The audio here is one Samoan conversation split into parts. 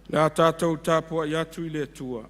Le a tatou tapuai atu i le Atua.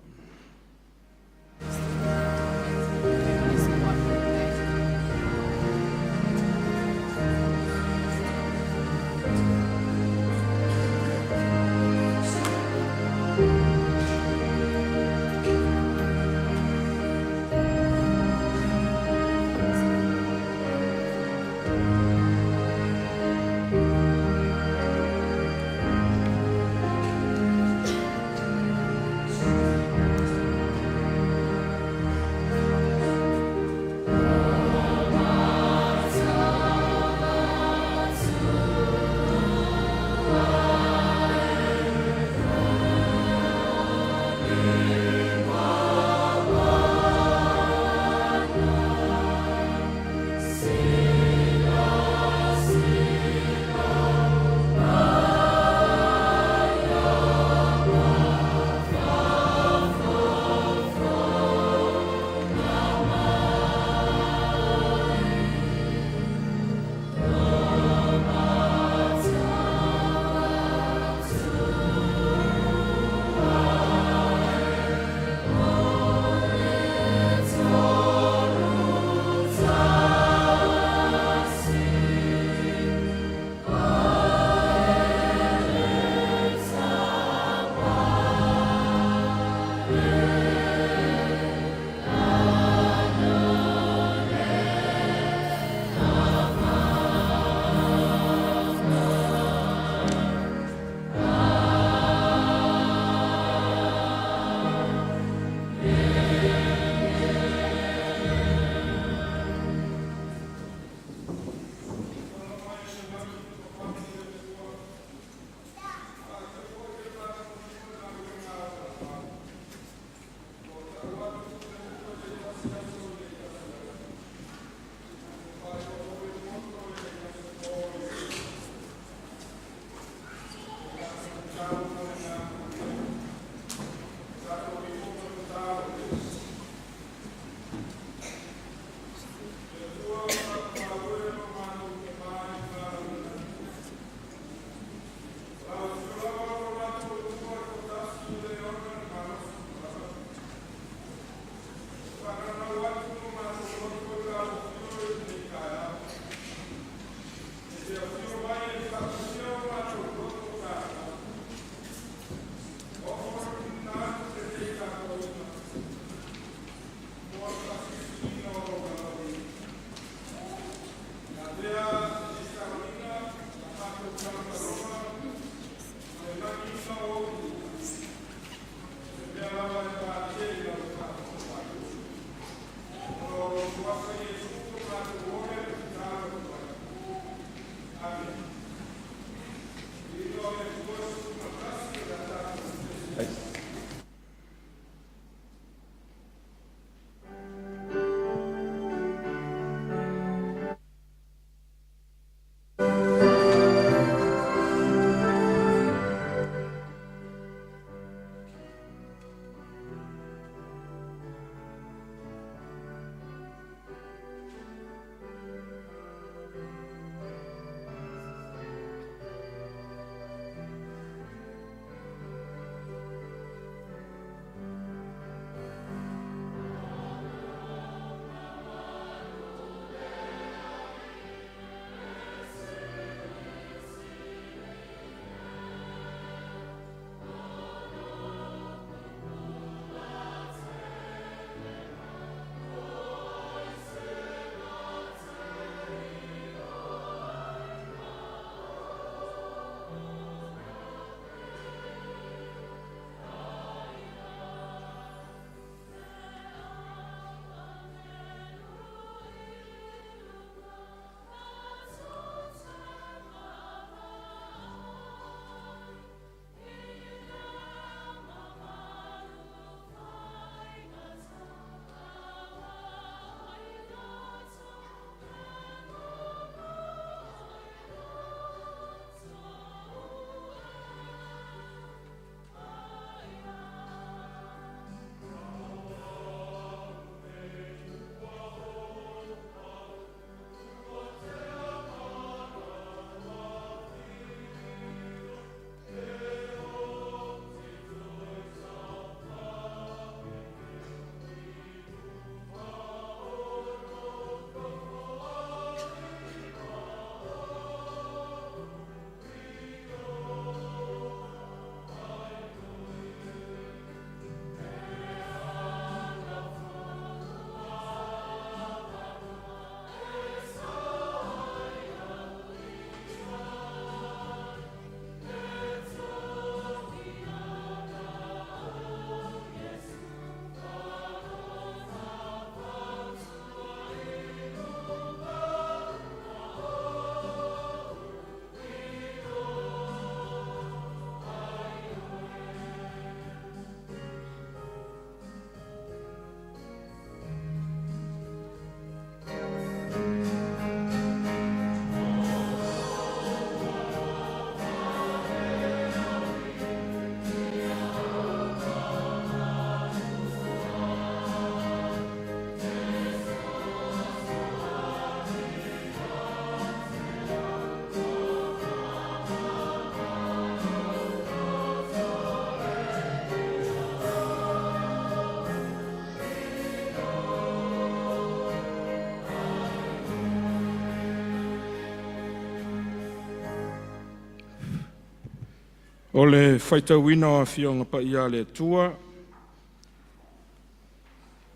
O le faitauina o Afioaga Paia a le Atua,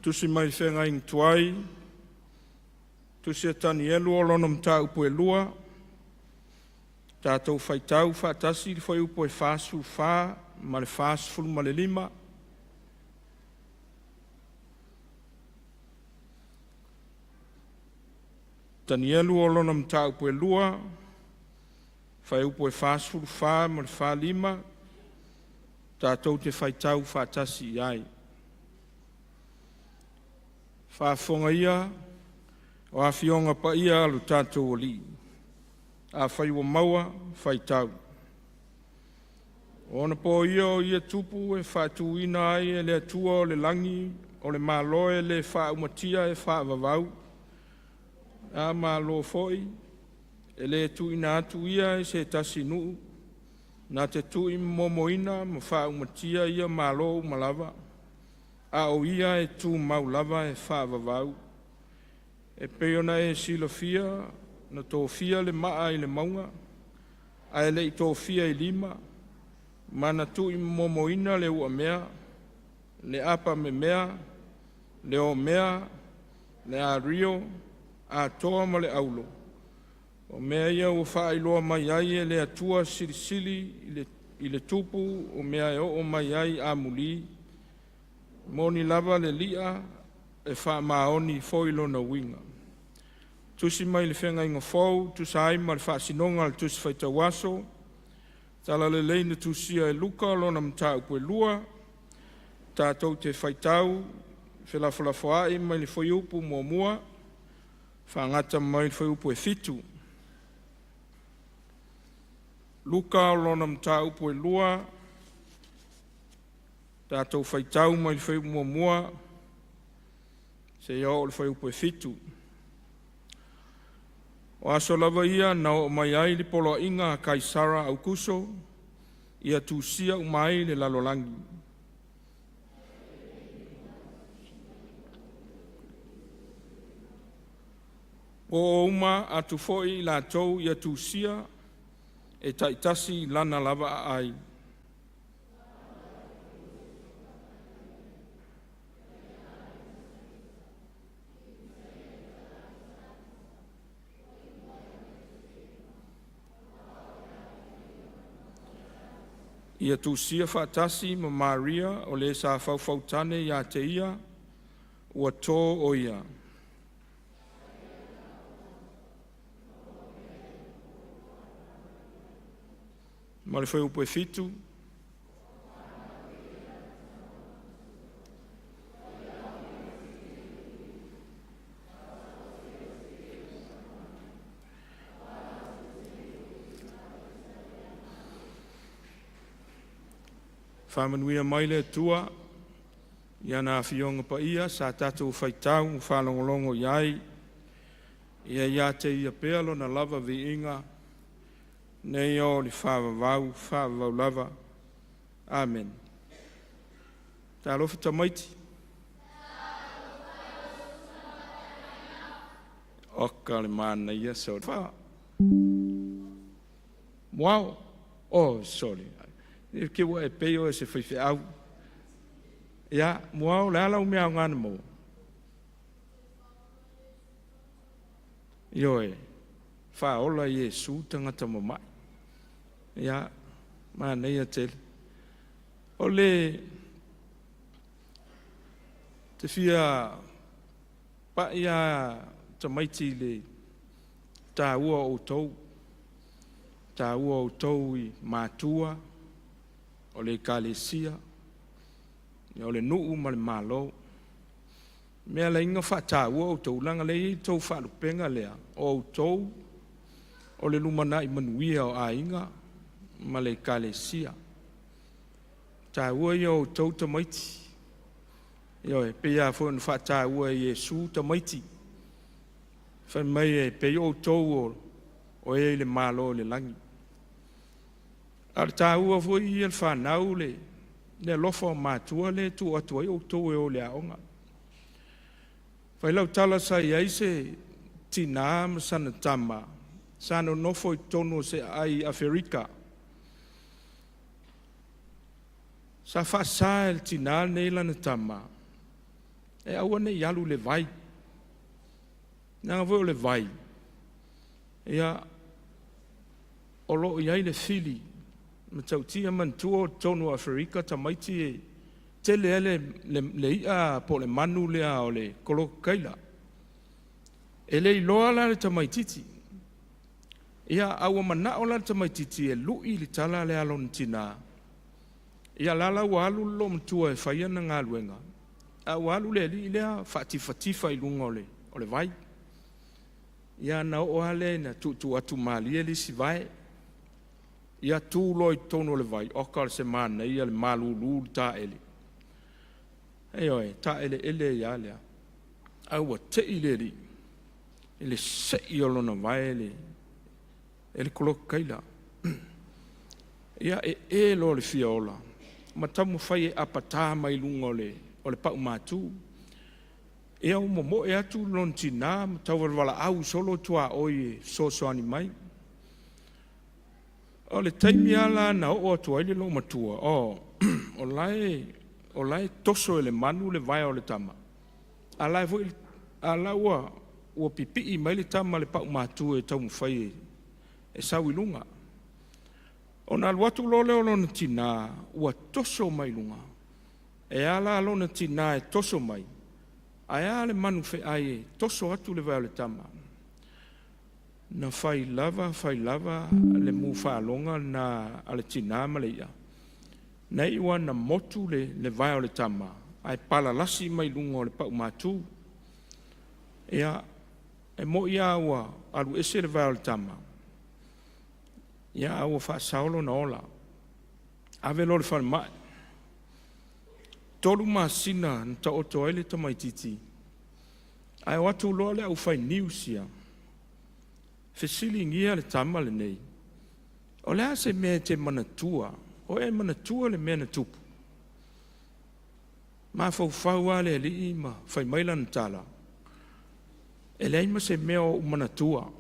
Tusi mai le Feagaiga Tuai, Tusi a Tanielu o lona mataupu e 2, tatou faitau faatasi le fuaiupu e 44 ma le 45. Tanielu o lona mataupu e 2, fuaiupu e 44 ma le 45, tatou te faitau faatasi i ai. Faafofoga ia o Afioga Paia a lo tatou Alii, afai ua maua, faitau. O ona ia o ia tupu e faatuina ai e le Atua o le lagi o le Malo e le faaumatia e faavavau, a Malo foi e le tuuina atu ia i se tasi nuu, na te tuuimomoina ma faaumatia ia malo uma lava, a o ia e tumau lava e faavavau. E pei ona e silafia, na tofia le maa i le mauga, ae le i tofia i lima, ma na tuuimomoina le uamea, le apamemea, le omea, le ario, atoa ma le aulo. O mea ia ua faailoa mai ai e le Atua Silisili i le tupu o mea e oo mai ai amuli. E moni lava le li'a, e faamaoni foi lona uiga. Tusi mai le Feagaiga Fou tusa ai ma le faasinoga a le Tusi Faitau Aso, Talalelei na tusia e Luka lona mataupu e 2, tatou te faitau felafolafoai mai le fuaiupu 1 faagata mai le fuaiupu e 7. Luka lona mataupu e 2, tatou faitau mai le fuaiupu 1 seia oo i le fuaiupu e 7. O aso lava ia na oo mai ai le poloaiga a Kaisara Aukuso ia tusia uma ai le lalolagi. Ua oo uma atu foi i latou ia tusia e taitasi i lana lava aai. Ia tusia faatasi ma Maria o le sa faufautane ia te ia, ua to o ia. Ma le fuaiupu e 7. Faamanuia mai le Atua i ana Afioga Paia sa tatou faitau ma faalogologo i ai, ia ia te Ia pea Lona lava viiga, nei o le faavavau, faavavau lava. Amene. Talofa tamaiti. Oka le manaia fa. Muao. Oh, sorry. E te ua e pei oe o se faifeau. Ia, Muao, o le a lau mea aoga na maua? Ioe, faaola Iesu tagata mamai. Ia, manaia tele. O le te fia pai lava tamaiti i le taua o outou, taua o outou i matua, o le ekalesia, o le nuu ma le Malo. O le mea e ala ai ona faataua outou, leaga o lea e i ai le tou faalupega lea, o outou o le lumanai manuia o aiga ma le ekalesia. O le taua ia o outou tamaiti. Ioe, e pei lava foi ona faataua e Iesu tamaiti, fai mai e pei outou o e i le Malo o le lagi. A o le taua foi ia o le fanau, le alofa o matua lea e tuu atu ai outou e o i le aoga. Fai lau tala sa i ai se tina ma sana tama sa nonofo i totonu o se aai i Aferika. Sa faasa e le tinā lenei lana tama e aua ne i alu i le vai, leaga foi o le vai, ia, o lo o i ai le fili. E matautia manatua o totonu o Aferika tamaiti e tele ai le i'a po o le manu lea o le kolokokaila. E le iloa la le tamaitiiti, ia, a ua manao la le tamaitiiti e lui le tala lea a lona tina. Ia la la ua alu le loomatua e fai ana galuega, a ua alu le alii lea faatifatifa i luga o le vai. Ia na oo lava lea ina tuutuu atu malie le isi vae, ia tu loa i totonu o le vai, oka se manaia le malulu le taele. Ioe, taeleele ai lava lea, ae ua tei le alii i le sei o lona vae e le kolokokaila. Ia, ee loa i le fia ola ma taumafai e apata mai luga o le paumatu. Ia ua momoe atu lona tina ma tauvalavalaau solo tuaoi e fesoasoani mai. O le taimi lava la na oo atu ai le loomatua, oh, o la e toso e le manu le vae o le tama, a o la foi a la ua pipii mai le tama i le paumatu e taumafai e sau i luga. Ona alu atu loa lea o lona tina ua toso mai luga. E a la lona tina e toso mai, ae a le manu feai e toso atu le vae o le tama. Na fai lava fai lava le mu faaloga lena a le tina ma le i'a, na iu lava ina motu le vae o le tama ae palalasi mai luga o le paumatu. Ia, e moi lava ua alu ese le vae o le tama, ia a ua faasao lona ola. Ave loa i le falemai. 3 masina na taoto ai le tamaitiiti, ae o atu loa le aufai news ia, fesiligia le tama lenei, o le a se mea e te manatua? O e manatua le mea na tupu? Mafaufau lava le alii ma fai mai lana tala, e leai ma se mea o ou manatua.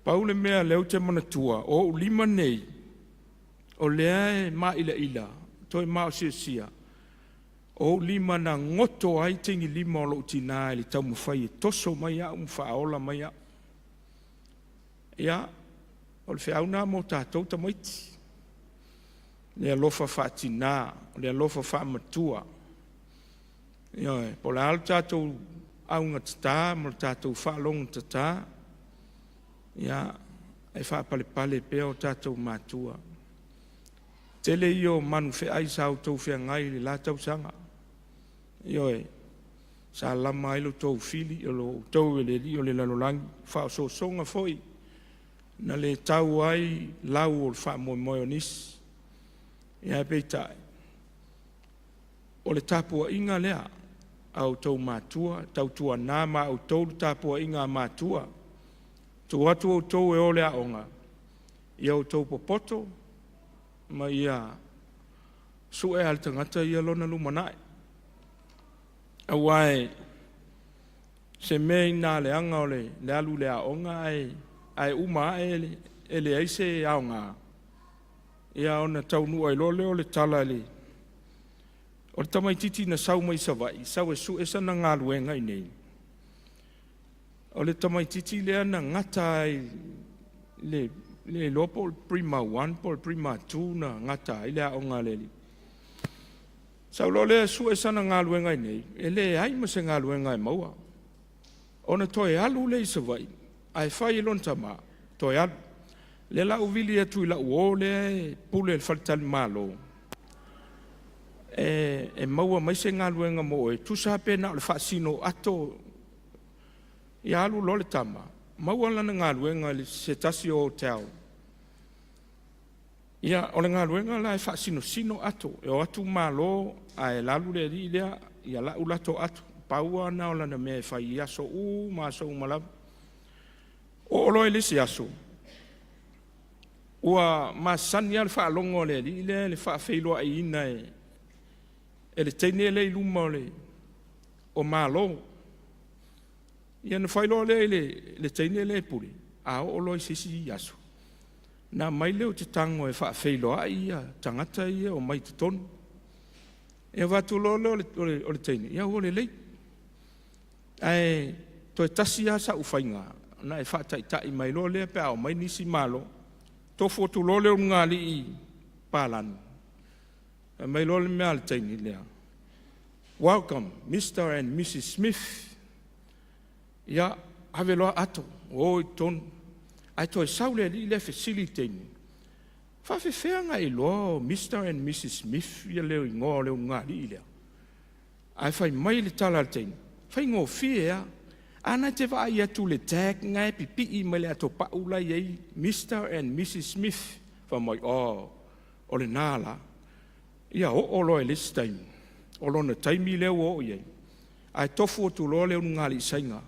Pau le mea lea ou te manatua, o ou lima nei, o lea e maila'ila, toe maosiosia, o ou lima na goto ai tagiilima o lou tina i le taumafai e toso mai au ma faaola mai au. Ia, o le feau lena mo tatou tamaiti, le alofa faatina, o le alofa faamatua. Ioe, po o le a le tatou augatata ma le tatou faalogatata, ia, e faapalepale pea o tatou matua. Tele ia o manu feai sa outou feagai i le la tausaga. Ioe, sa lama ai lo outou fili, o lo outou e le alii o le lalolagi, faaosoosoga foi na le tau ai lau o le faamoemoe o nisi. Ia ae peitai, o le tapuaiga lea a outou matua, tautuana ma outou le tapuaiga a matua, tuu atu outou e o i le aoga, ia outou popoto ma ia sue lava e le tagata ia lona lumanai. Aua o se mea ina a leaga o le alu i le aoga ae uma ae e leai se aoga, ia ona taunuu ai loa lea o le tala i le o le tamaitiiti na sau mai Savaii, sau e sue sana galuega i inei, o le tamaitiiti lea na gata ai le le iloa po o le Prima 1 po o le Prima 2 na gata ai le aoga a le alii. Sau loa lea e sue sana galuega i inei, e leai ma se galuega e maua. Ona toe alu lea i Savaii, ae fai i lona tama, toe alu. Lea la ua vili atu i lau uo lea e pule i le faletalimalo, e maua mai se galuega mo oe, tusa lava pe na o le faasino ato. Ia alu loa le tama, maua lana galuega i se tasi o hotel. Ia, o le galuega la e faasinosino ato, e o atu malo ae alu le alii lea ia lau latou ato. Pau lava lena o lana mea e fai i aso uma aso uma lava. Oo loa i le isi aso, ua masani lava le faalogo a le alii lea i le faafeiloaiina e le teine lea i luma o malo. Ia ona fai loa lea i le teine lea e pule, a oo loa i se isi aso, Ona aumai lea ou te tago e faafeiloai tagata ia e omai i totonu. Ia vaai atu loa lea o le teine, ia ua lelei. Ae toe tasi lava sau faiga, ona e faataitai mai loa lea pe a omai nisi malo. Tofu atu loa le ulugalii palagi, fai mai loa le mea a le teine lea, "Welcome Mr and Mrs Smith." Ia, ave loa ato, o i totonu. Ae toe sau le alii lea fesili i le teine, "E faapefea ona e iloa o Mr and Mrs Smith ia le igoa o le ulugalii lea?" Ae fai mai le tala a le teine, "Faigofie lava. A na e te vaai atu i le tag na e pipii mai le atopau la e i ai Mr and Mrs Smith." Fai mai, "Oh, o lena la." Ia oo loa i le isi taimi, o lona taimi lea ua oo i ai, ae tofu atu loa le ulugalii Saina.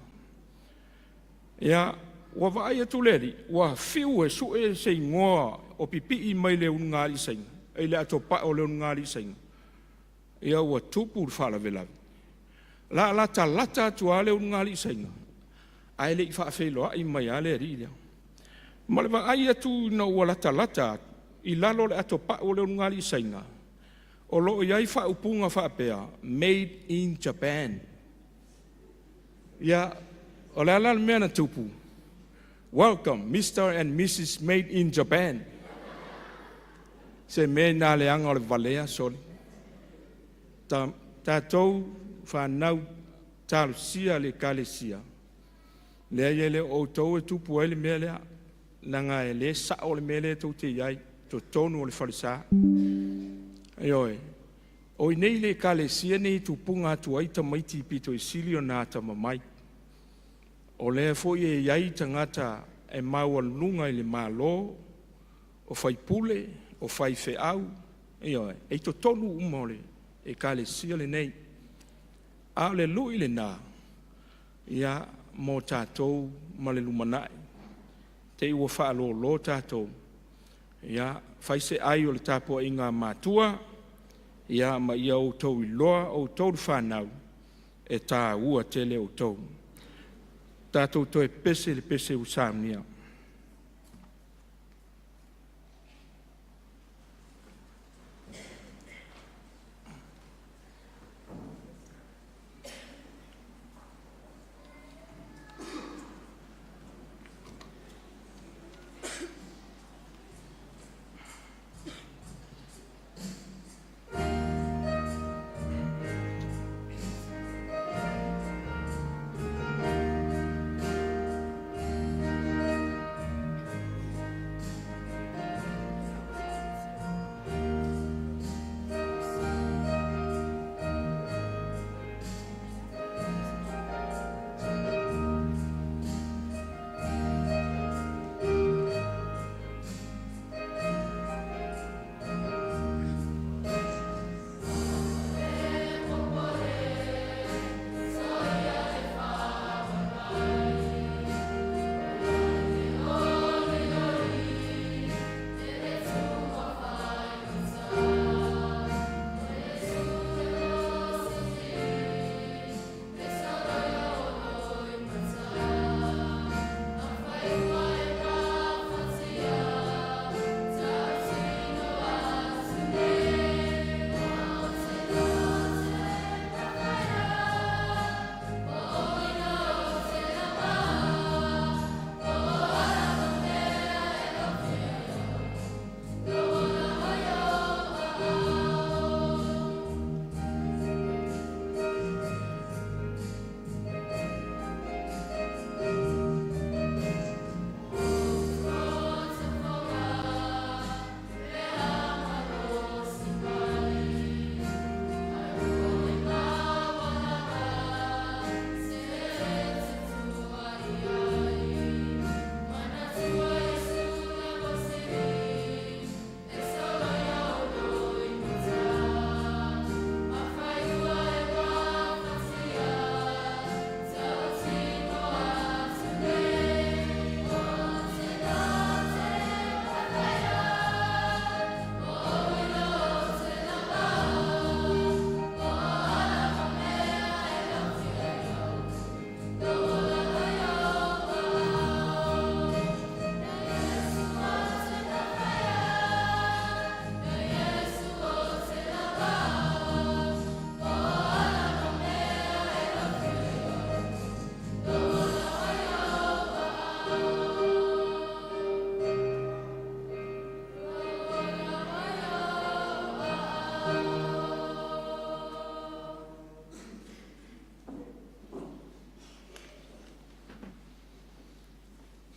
Ia, ua vaai atu le alii, ua fiu e sue se igoa o pipii mai le ulugalii Saina i le atopau a le ulugalii Saina, ia ua tupu le faalavelave. O le a latalata atu lava le ulugalii Saina, ae le i faafeiloai mai lava le alii lea. Ma le vaai atu ina ua latalata atu i lalo o le atopau a le ulugalii Saina, o lo o i ai faaupuga faapea, “Made in Japan.” Ia, o le a la le mea na tupu? “Welcome Mr and Mrs Made in Japan.” Se mea lena leaga o le valea, sole. Tatou fanau talosia le Ekalesia, leai e le o outou e tupu ai le mea lea, leaga e le sao le mea lea tou te i ai i totonu o le falesa. Ioe. O i inei i le Ekalesia lenei e tupuga atu ai tamaiti pito sili ona atamamai. O lea foi e i ai tagata e maualuluga i le Malo, o faipule, o faifeau, ioe, e i totonu uma o le Ekalesia lenei. A o le lui lena, ia, mo tatou ma le lumanai. Te i ua faalolo tatou, ia fai se ai o le tapuaiga a matua, ia ma ia outou iloa outou le fanau, e taua tele outou. Tatou toe pese i le pese ua saunia.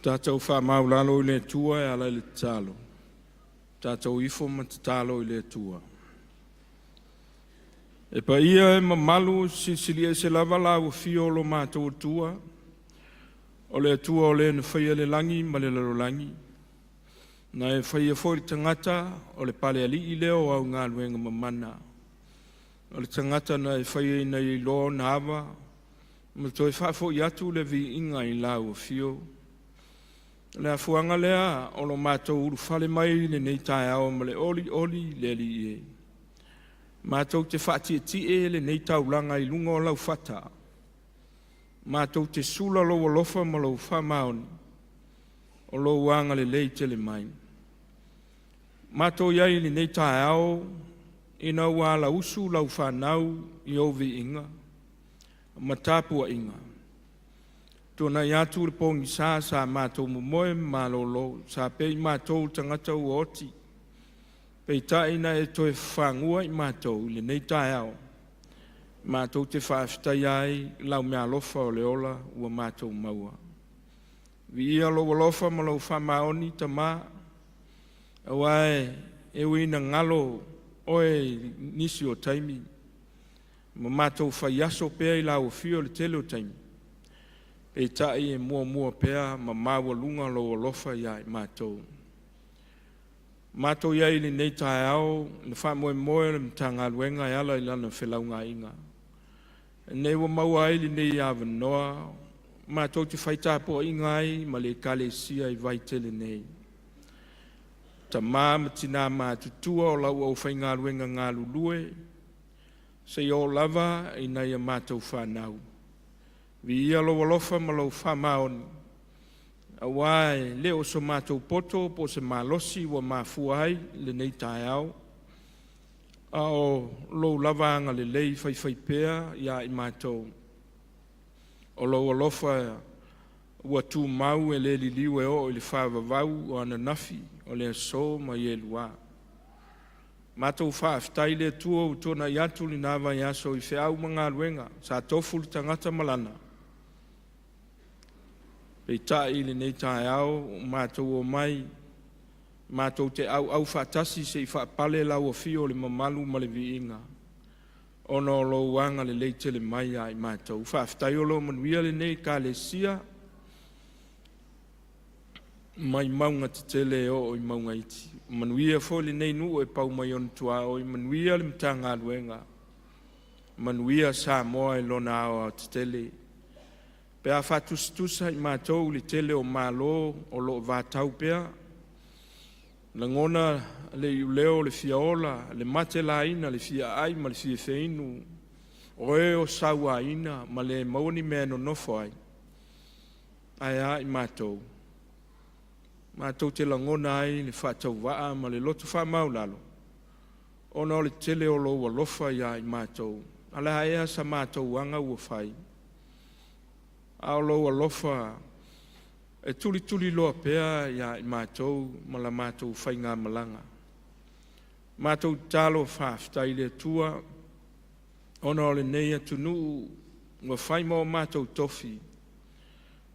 Tatou faamaualalo i le Atua e ala i le tatalo. Tatou ifo ma tatalo i le Atua. E paia e mamalu e silisili ese lava lau afio o lo matou Atua, o le Atua o Le na faia le lagi ma le lalolagi, na e faia foi le tagata o le Palealii lea o au galuega mamana, o le tagata na e faia ina ia iloa ona ava ma toe faafoi atu le viiga i lau afio. O le afuaga lea o lo matou ulufale mai i lenei taeao ma le olioli le Alii e, matou te faatietie lenei taulaga i luga o laufata, matou te sula lou alofa ma lou faamaoni, o lou agalelei tele mai. Matou i ai i lenei taeao ina ua alausu lau fanau i ou viiga ma tapuaiga, tuanai atu le pogisa sa matou momoe ma malolo, sa pei matou o tagata ua oti, peitai na e toe fafaguina i matou i lenei taeao, matou te faafetaia ai lau meaalofa o le ola ua matou maua. Viia lou alofa ma lou faamaoni Tama, aua e ui ina galo Oe i nisi o taimi, ma matou faiaso pea i lau afio i le tele o taimi, peitai e muamua pea ma maualuga lou alofa ia i matou. Matou i ai i lenei taeao i le faamoemoe o le Matagaluega e ala i lana felaugaaiga, lenei ua maua ai lenei avanoa matou te fai tapuaiga ai ma le Ekalesia i Vaitele nei. Tama ma tina matutua o lau aufaigaluega galulue, seia oo lava i nai a matou fanau. Viia lou alofa ma lou faamaoni, aua e le o so matou poto po o se malosi ua mafua ai lenei taeao, a o lou lava agalelei faifaipea ia i matou. O lou alofa ua tumau e le liliu e oo i le faavavau, o ananafi, o le aso ma ie lua. Matou faafetai i le Atua ua tuanai atu lena vaiaso i feau ma galuega sa tofu le tagata ma lana, peitai i lenei taeao ua matou omai matou te auau faatasi se i faapale lau afio i le mamalu ma le viiga, ona o lou agalelei tele mai ia i matou. Faafetai o lo o manuia lenei Ekalesia mai mauga tetele e oo i mauga iti. Manuia foi lenei nuu e pau mai ona tuaoi, manuia le Matagaluega, manuia Samoa i lona aoaotetele. Pe a faatusatusa i matou i le tele o malo o lo o vatau pea, lagona le iuleo o le fia ola, le matelaina, le fia aai ma le fia feinu, o e ua sauaina ma le maua ni mea e nonofo ai, ae a i matou? Matou te lagona ai le faatauvaa ma le loto faamaualalo, ona o le tele o lou alofa ia i matou. O le a ea sa matou aga ua fai? A o lou alofa e tulituliloa pea ia i matou ma la matou faigamalaga. Matou tatalo faafetai i le Atua ona o lenei atunuu ua fai ma o matou tofi,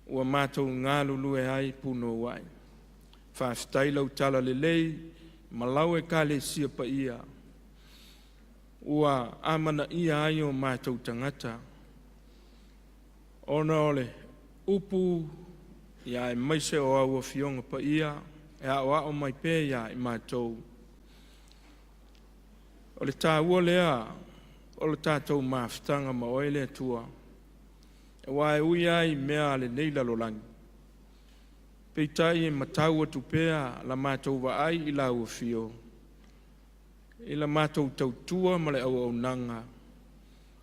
ua matou galulue ai punouai. Faafetai i lau talalelei ma lau Ekalesia paia ua amanaia ai o matou tagata, ona o le upu aemaise o au Afioga Paia e aoao mai pea ia i matou. O le taua lea o le tatou mafutaga ma Oe le Atua, aua e ui lava i mea a lenei lalolagi, peitai e matau atu pea la matou vaai i lau afio i la matou tautua ma le auaunaga,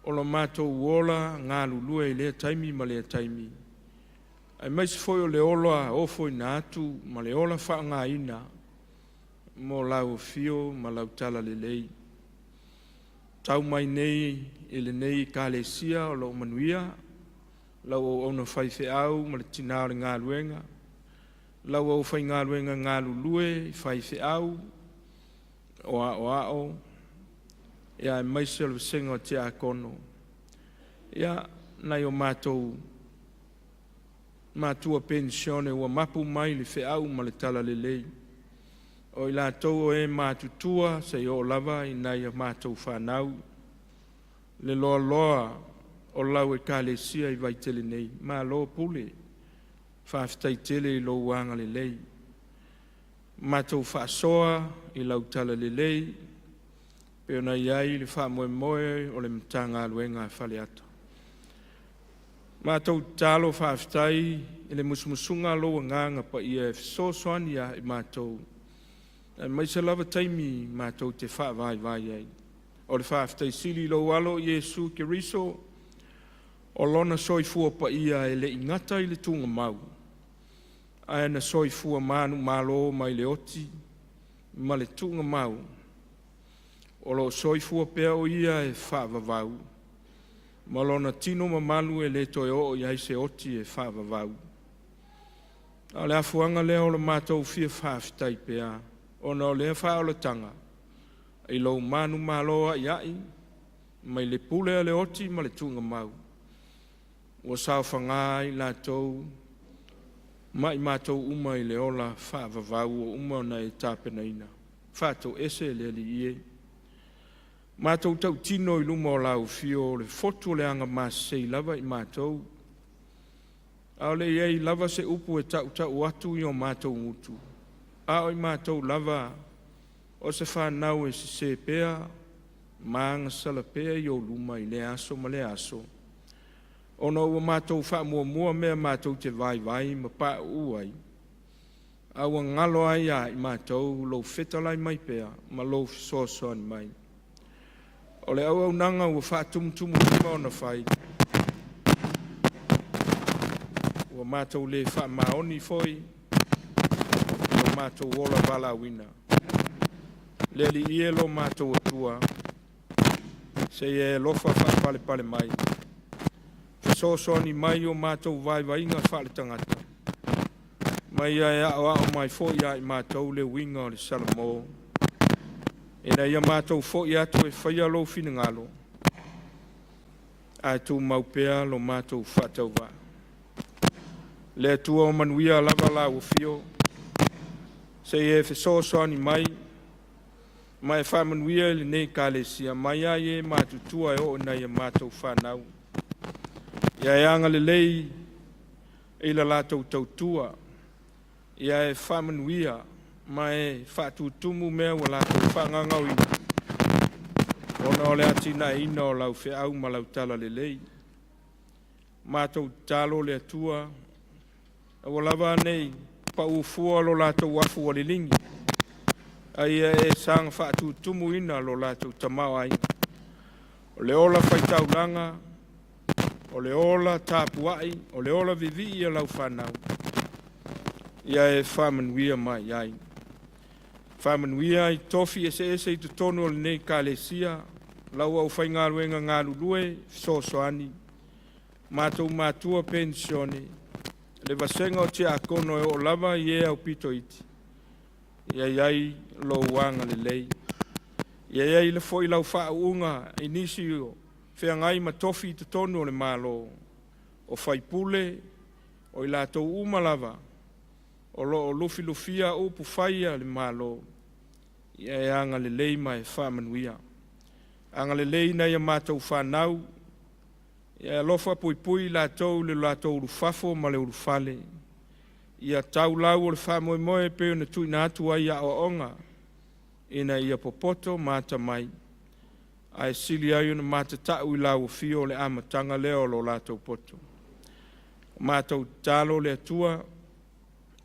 o lo matou ola galulue i lea taimi ma lea taimi, aemaise foi o le ola ofoina atu ma le ola faaaogaina mo lau afio ma lau talalelei. Tau mai nei i lenei Ekalesia o lo o manuia lau auauna faifeau ma le tina o le galuega, lau aufaigaluega galulue faifeau, o aoao, aemaise o le vasega o tiakono. Ia, nai o matou matua penisione ua mapu mai i le feau ma le talalelei, o i latou o e matutua seia oo lava i nai a matou fanau, le loaloa o lau Ekalesia i Vaitele nei, malo pule, faafetai tele i lou agalelei. Matou faasoa i lau talalelei pei ona i ai le faamoemoe o le Matagaluega a Faleata. Matou tatalo faafetai i le musumusuga a lou Agaga Paia e fesoasoani ia i matou, aemaise lava taimi matou te faavaivai ai. O le faafetai sili i lou Alo Iesu Keriso o Lona soifua paia e le i gata i le tugamau, ae na soifua manumalo mai le oti ma le tuugamau, o lo o soifua pea o Ia e faavavau, ma Lona tino mamalu e le toe oo i ai se oti e faavavau. A o le afuaga lea o le matou fia faafetai pea, ona o lea faaolataga, i lou manumalo aiai, mai le pule a le oti ma le tuugamau, ua saofaga ai i latou ma i matou uma i le ola faavavau ua uma ona e tapenaina. Faatoese le Alii e. Matou tautino i luma o lau afio, o le fotu o le agamasesei lava i matou, a o le i i ai lava se upu e tautau atu i o matou gutu, a o i matou lava o se fanau e sese pea ma agasala pea i ou luma i lea aso ma lea aso, ona ua matou faamuamua mea matou te vaivai ma pauu ai, a ua galo ai ia i matou lou fetalai mai pea ma lou fesoasoani mai. O le auaunaga ua faatumutumulima ona fai, ua matou le faamaoni foi i lo matou ola valaauina. Le Alii e lo matou Atua, se i e alofa faapalepale mai, fesoasoani mai i o matou vaivaiga faaletagata, ma ia e aoao mai foi ia i matou le uiga o le Salamo, ina ia matou foi atu e faia lou finagalo, ae tumau pea lo matou faatauvaa. Le Atua o manuia lava lau afio, se i e fesoasoani mai ma e faamanuia i lenei Ekalesia, mai lava i e matutua e oo i nai a matou fanau. Ia e agalelei i le latou tautua, ia e faamanuia ma e faatutumu mea ua latou faagagaoina, ona o le atinaeina o lau feau ma lau talalelei. Matou tatalo le Atua, aua lava ne i pau fua lo latou afu ua liligi, a ia e saga faatutumuina lo latou tamaoaiga, o le ola faitaulaga, o le ola tapuai, o le ola vivii o lau fanau, ia e faamanuia mai ai. Faamanuia i tofi eseese i totonu o lenei Ekalesia, lau aufaigaluega galulue fesoasoani, matou matua penisione, le vasega o tiakono e oo lava i e aupito iti, ia i ai lou agalelei. Ia i ai foi lau faauuga i nisi o feagai ma tofi i totonu o le Malo, o faipule, o i latou uma lava o lo o lufilufia upufai a le Malo, ia e agalelei ma e faamanuia. Agalelei i nai a matou fanau, ia e alofa puipui i latou i le latou ulufafo ma le ulufale, ia tau lau o le faamoemoe e pei ona tuuina atu ai i aoaoga, ina ia popoto ma atamai, ae sili ai ona matatau i lau afio o le amataga lea o lo latou poto. Matou tatalo le Atua,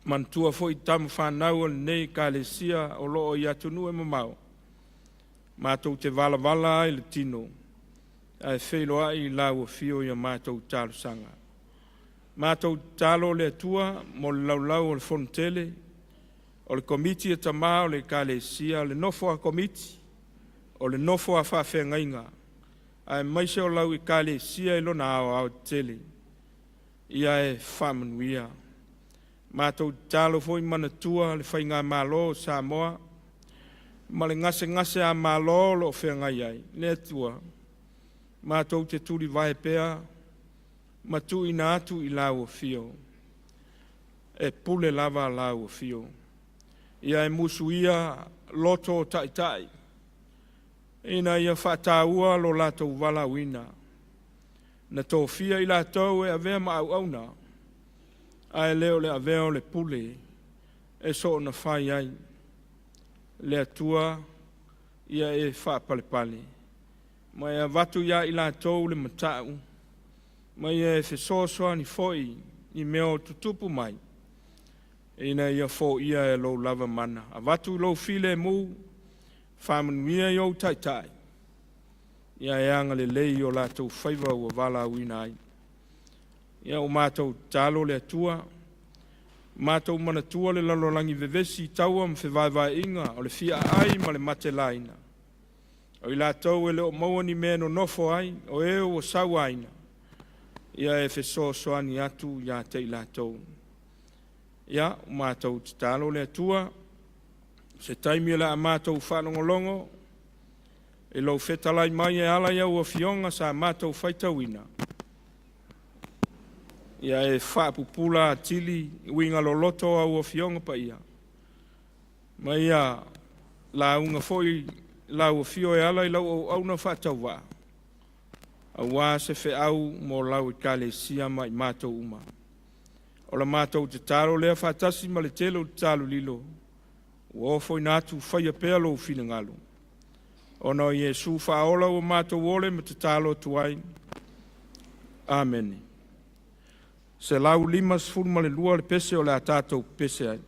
manatua foi tama fanau a lenei Ekalesia o lo o i atunuu e mamao, matou te valavala lava i le tino, ae feiloai i lau afio i a matou talosaga. Matou tatalo le Atua mo le laulau o le Fonotele, o le Komiti a Tama o le Ekalesia, le nofo a Komiti, o le nofo a faafeagaiga, aemaise o lau Ekalesia i lona aoaotetele, ia e faamanuia. Matou tatalo foi ma manatua le Faigamalo o Samoa ma le gasegase ā-malo o lo o feagai ai. Le Atua, matou te tulivae pea ma tuuina atu i lau Afio. e pule lava lau afio. Ia e musuia loto o taitai, ina ia faataua lo latou valaauina, na tofia i latou e avea ma auauna, ae le o le avea o le pule e soona fai ai. Le Atua, ia e faapalepale, ma e avatu ia i latou le mata'u, ma ia e fesoasoani foi i mea o tutupu mai, ina ia foia e lou lava mana. Avatu lou filemu, faamanuia i ou taitai, ia e agalelei i o latou faiva ua valaauina ai. Ia ua matou tatalo le Atua, matou manatua le lalolagi vevesi i taua ma fevaevaeaiga o le fiaai ma le matelaina. O i latou e le o maua ni mea e nonofo ai, o e ua sauaina, ia e fesoasoani atu ia te i latou. Ia, ua matou tatalo le Atua, o se taimi o le a matou faalogologo i lou fetalai mai e ala i au afioga sa matou faitauina, ia e faapupula atili uiga loloto o au Afioga Paia, ma ia lauga foi lau afio e ala i lau auauna faatauvaa, aua se feau mo lau Ekalesia ma i matou uma. O la matou tatalo lea faatasi ma le tele o tatalo lilo, ua ofoina atu, faia pea lou finagalo, ona o Iesu Faaola ua matou ole ma tatalo atu ai. Amene. 152 le pese o le a tatou pepese ai.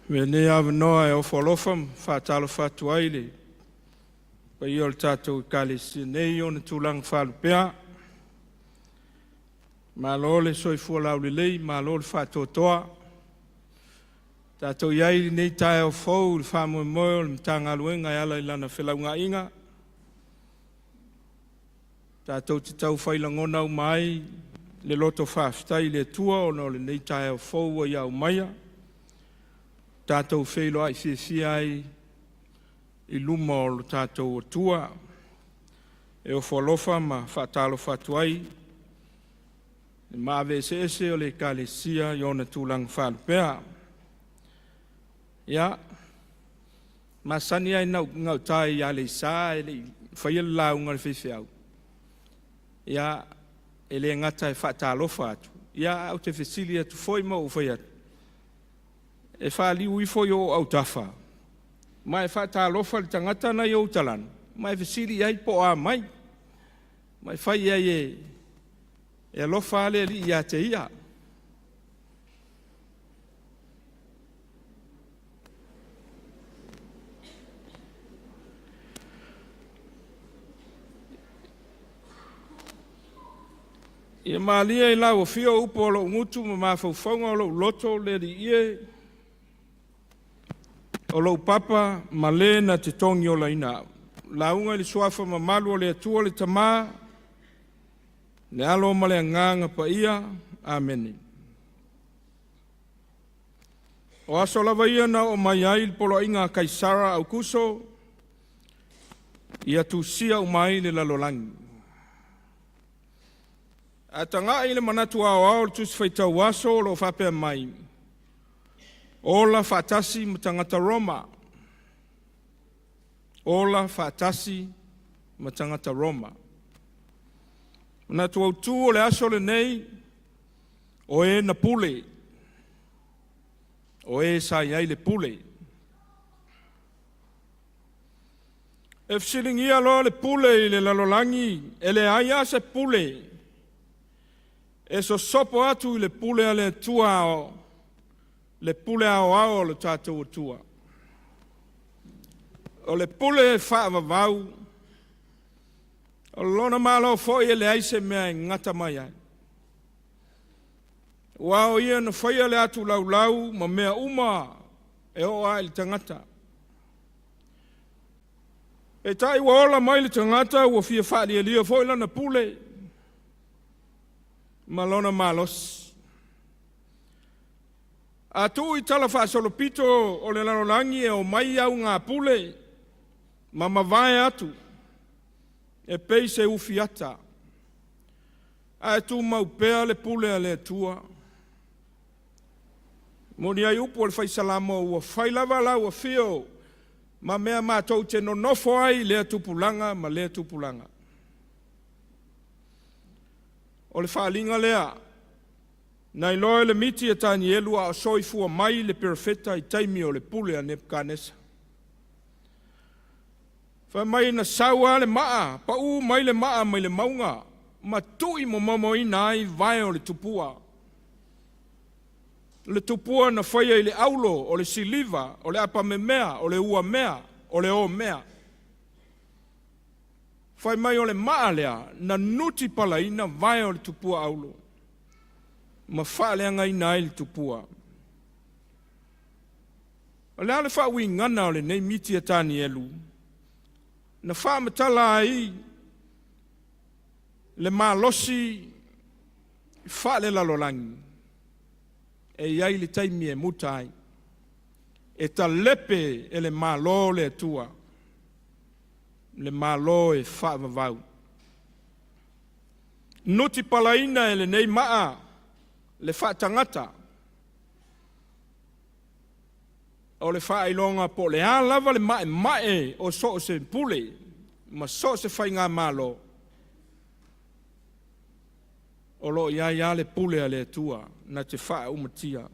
Lenei avanoa e ofo alofa ma faatalofa atu ai i le paia o le tatou Ekalesia nei i ona tulaga faalupea. Malo le soifua laulelei, malo le faatoatoa. Ua tatou i ai i lenei taeao fou i le faamoemoe o le Matagaluega e ala i lana felaugaaiga, tatou te tau fai lagona uma ai le loto faafetai i le Atua ona o lenei taeao fou ua ia aumaia, tatou feiloai fiafia ai i luma o lo tatou Atua. E ofo alofa ma faatalofa atu ai le maave eseese o le Ekalesia i ona tulaga faalupea. Ia, masani lava i gauta i Aleisa ae le i faia le lauga a le faifeau, ia, e le gata e faatalofa atu, ae ou te fesili atu foi ma ou fai atu, e faaliu ifo i ou autafa ma e faatalofa i le tagata na i ou talaane, ma e fesili i ai po o a mai, ma e fai i ai e alofa lava le Alii ia te ia. Ia malie i lau afio upu a lou gutu ma mafaufauga o lou loto, le Alii e, o lou papa ma le na te togiolaina au. Lauga i le suafa mamalu o le Atua le Tama, le Alo ma le Agaga Paia. Amene. O aso lava ia na oo mai ai le poloaiga a Kaisara Aukuso ia tusia uma ai le lalolagi. A tagai i le manatu aoao o le Tusi Faitau Aso o lo o faapea mai, ola faatasi ma tagata Roma. Ola faatasi ma tagata Roma. Manatu autu o le aso lenei, o e na pule, o e sa i ai le pule. E fesiligia loa le pule i le lalolagi, e leai lava se pule e sosopo atu i le pule a le Atua, le pule aoao a lo tatou Atua. O le pule e faavavau, o lona malo foi e leai se mea e gata mai ai. Aua o Ia na faia le atu laulau ma mea uma e oo lava i le tagata. Peitai ua ola mai le tagata ua fia faalialia foi lana pule ma lona malosi. A tuu i talafaasolopito o le lalolagi e omai augapule ma mavae atu e pei se ufiata, ae tumau pea le pule a le Atua. Moni ai upu o le Fai Salamo, ua fai lava lau afio ma mea matou te nonofo ai i lea tupulaga ma lea tupulaga. O le faaaliga lea na iloa e le miti a Tanielu a o soifua mai le perofeta i taimi o le pule a Nepukanesa. Fai mai na sau lava le maa, pau mai le maa mai le mauga ma tui momomoina ai vae o le tupua. Le tupua na faia i le aulo, o le siliva, o le apamemea, o le uamea, o le omea. Fai mai o le maa lea na nutipalaina vae o le tupua aulo ma faaleagaina ai le tupua. O le a le faauigaga o lenei miti a Tanielu na faamatala ai le malosi faalelalolagi e i ai le taimi e muta ai, e talepe e le Malo le Atua, le Malo e faavavau. Nutipalaina e lenei maa le faatagata, o le faailoga po o le a lava le maemae o so o se pule ma so o se faigamalo, o lo o i ai lava le pule a le Atua na te faaumatia.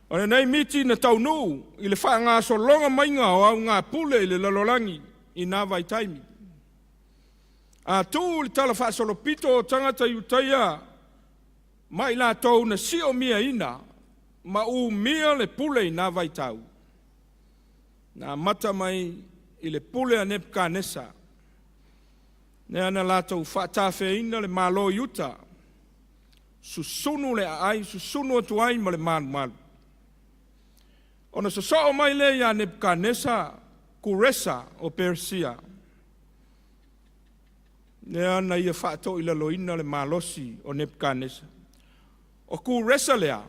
O lenei miti na taunuu i le faagasologa maiga o augapule i le lalolagi i na vaitaimi. A tuu i le talafaasolopito o tagata Iutaia ma i latou na siomiaina ma umia le pule i na vaitau, na amata mai i le pule a Nepukanesa, lea na latou faatafeaina le Malo i uta, susunu le aai, susunu atu ai ma le malumalu. Ona sosoo mai lea ia Nepukanesa, Kuresa o Peresia, lea na ia faatoilaloina le malosi o Nepukanesa. O Kuresa lea,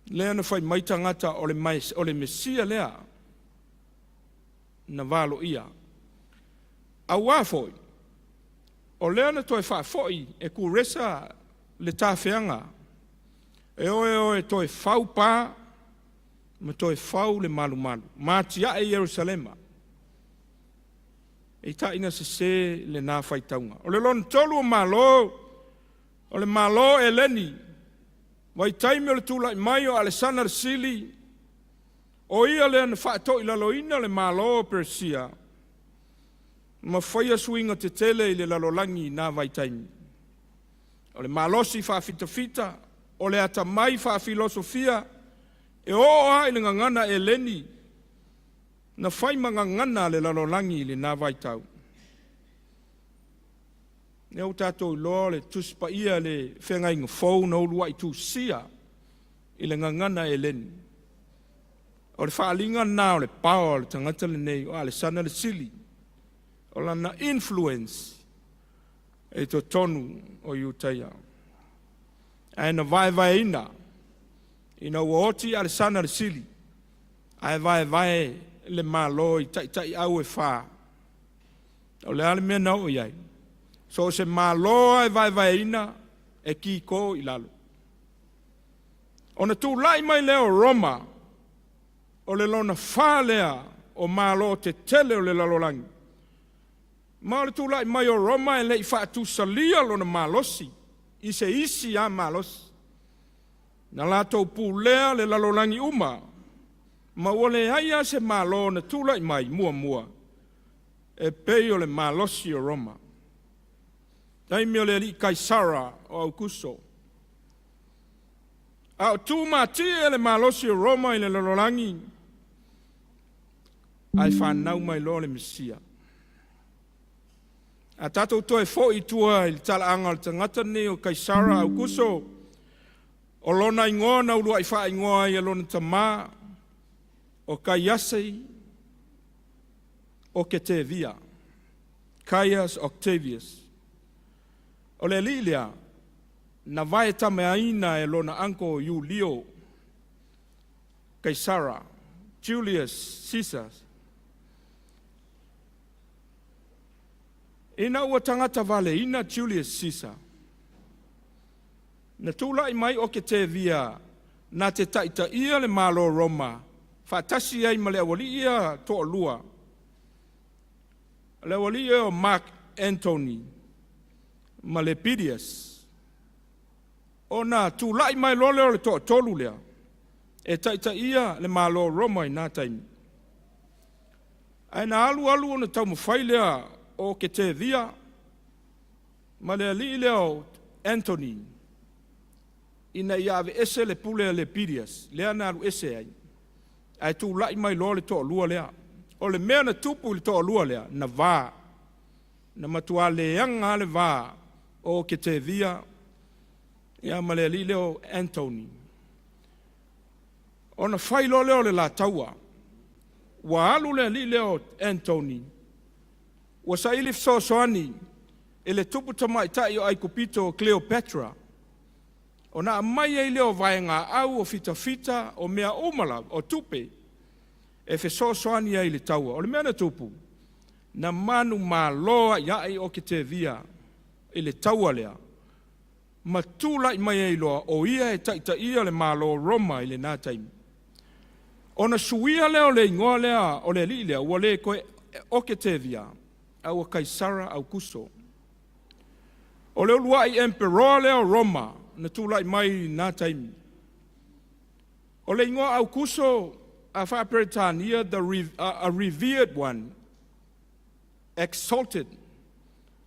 lea na fai mai tagata o le Mesia lea na valoia. Auā foi, o lea na toe faafoi e Kuresa le tafeaga, e o e o e toe fau pa ma toe fau le malumalu, ma atiae Ierusalema. Peitai na sese lena faitauga. O le lona tolu o Malo, o le Malo Eleni, vaitaimi o le tulai mai o Alesana le Sili, o ia lea na faatoilaloina le Malo o Peresia ma faia suiga tetele i le lalolagi i na vaitaimi. O le malosi faafitafita, o le atamai faafilosofia, e oo lava i le gagana Eleni, na fai ma gagana a le lalolagi i lena vaitau. Lea ua tatou iloa o le Tusi Paia le Feagaiga Fou na uluai tusia i le gagana Eleni. O le faaaliga lena o le power o le tagata lenei o Alesana le Sili, o lana influence e totonu o Iutaia. Ae na vaevaeina ina ua oti Alesana le Sili, ae vaevae le Malo i taitaiau e fa. O le a le mea na oo i ai? So o se Malo lava e vaevaeina, e kiko i lalo. Ona tulai mai lea o Roma, o le lona fa lea o Malo tetele o le lalolagi. Ma o le tulai mai o Roma e le i faatusalia lona malosi i se isi lava malosi. Na latou pulea le lalolagi uma, ma ua leai lava se Malo na tulai mai muamua e pei o le malosi o Roma. Taimi o le alii Kaisara o Aukuso. A o tumatie le malosi o Roma i le lalolagi, ae fanau mai loa le Mesia. A tatou toe foi i tua i le talaaga o le tagata lenei o Kaisara Aukuso, o lona igoa na uluai faaigoa ai e lona tamā, o Kaiasi Oketevia, Caius Octavius. O le alii lea, na vaetamaina e lona uncle Iulio Kaisara, Julius Caesar. Ina ua tagata valeina Julius Caesar, na tulai mai Oketevia na te taitaia le Malo Roma faatasi ai ma le aualii ia toalua, o le aualii o Mark Antony ma Lepidius. Ona tulai mai loa lea o le toatolu lea e taitaia le Malo Roma i na taimi. Ae na alu alu ona taumafai lea o Oketevia ma le alii lea o Antony ina ia aveese le pule a Lepidius, lea na alu ese ai, ae tulai mai loa le toalua lea. O le mea na tupu i le toalua lea, na va, na matua leaga lava le va o Oketevia ia ma le alii lea o Antony. Ona fai loa lea o le la taua, ua alu le alii lea o Antony, ua saili fesoasoani i le tupu tamaitai o Aikupito o Cleopatra, ona aumai ai lea o vaegaau, o fitafita, o mea uma lava, o tupe, e fesoasoani ai i le taua. O le mea na tupu, na manumalo ai Oketevia i le taua lea, ma tulai mai ai loa o ia e taitaia le Malo Roma i lena taimi. Ona suia lea o le igoa lea o le alii lea, ua le toe Oketevia, a ua Kaisara Aukuso. O le uluai emperoa lea o Roma na tulai mai i lena taimi. O le igoa Aukuso a faa-Peretania, a revered one, exalted,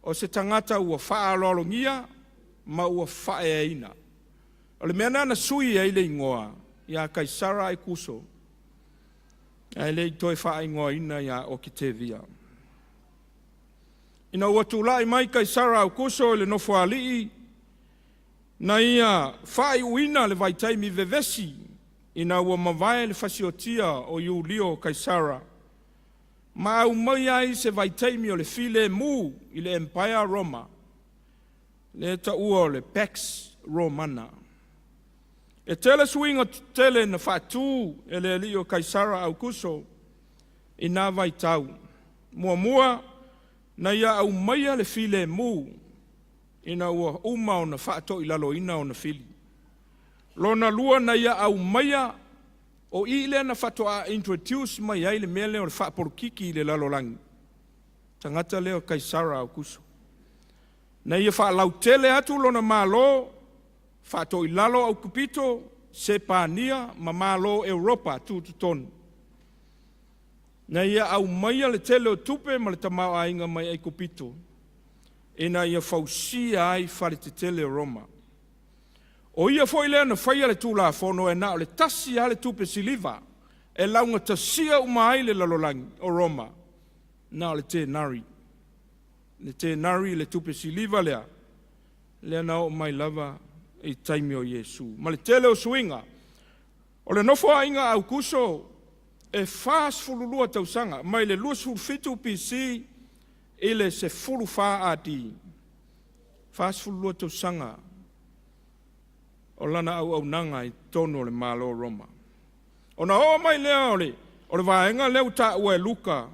o se tagata ua faaaloalogia ma ua faaeaina. O le mea lena na sui ai le igoa ia Kaisara Aukuso, ae le i toe faaigoaina ia Oketevia. Ina ua tulai mai Kaisara Aukuso i le nofoalii, na ia faaiuina le vaitaimi vevesi ina ua mavae le fasiotia o Iulio Kaisara, ma aumaia ai se vaitaimi o le filemu i le Empire Roma, lea e taua o le Pax Romana. E tele suiga tetele na faatu e le alii o Kaisara Aukuso i na vaitau. Muamua, na ia aumaia le filemu ina ua uma ona faatoilaloina ona fili. Lona lua, na ia aumaia o i lea na faatoa introduce mai ai le mea lea o le faapolokiki i le lalolagi, tagata lea o Kaisara Aukuso. Na ia faalautele atu lona Malo, faatoilalo Aukupito, Sepania ma Malo Europa tutotonu. Na ia aumaia le tele o tupe ma le tamaoaiga mai Aikupito, ina ia fausia ai fale tetele o Roma. O ia foi lea na faia le Tulafono e na o le tasi lava le tupe siliva e laugatasia uma ai le lalolagi o Roma, na o le tenari. Le tenari, le tupe siliva lea, lea na oo mai lava i taimi o Iesu. Ma le tele o suiga. O le nofoaiga a Aukuso e 42 tausaga, mai le 27 BC i le 14 AD, 42 tausaga o lana auaunaga i totonu o le Malo o Roma. Ona oo mai lea o le vaega lea ua taua e Luka,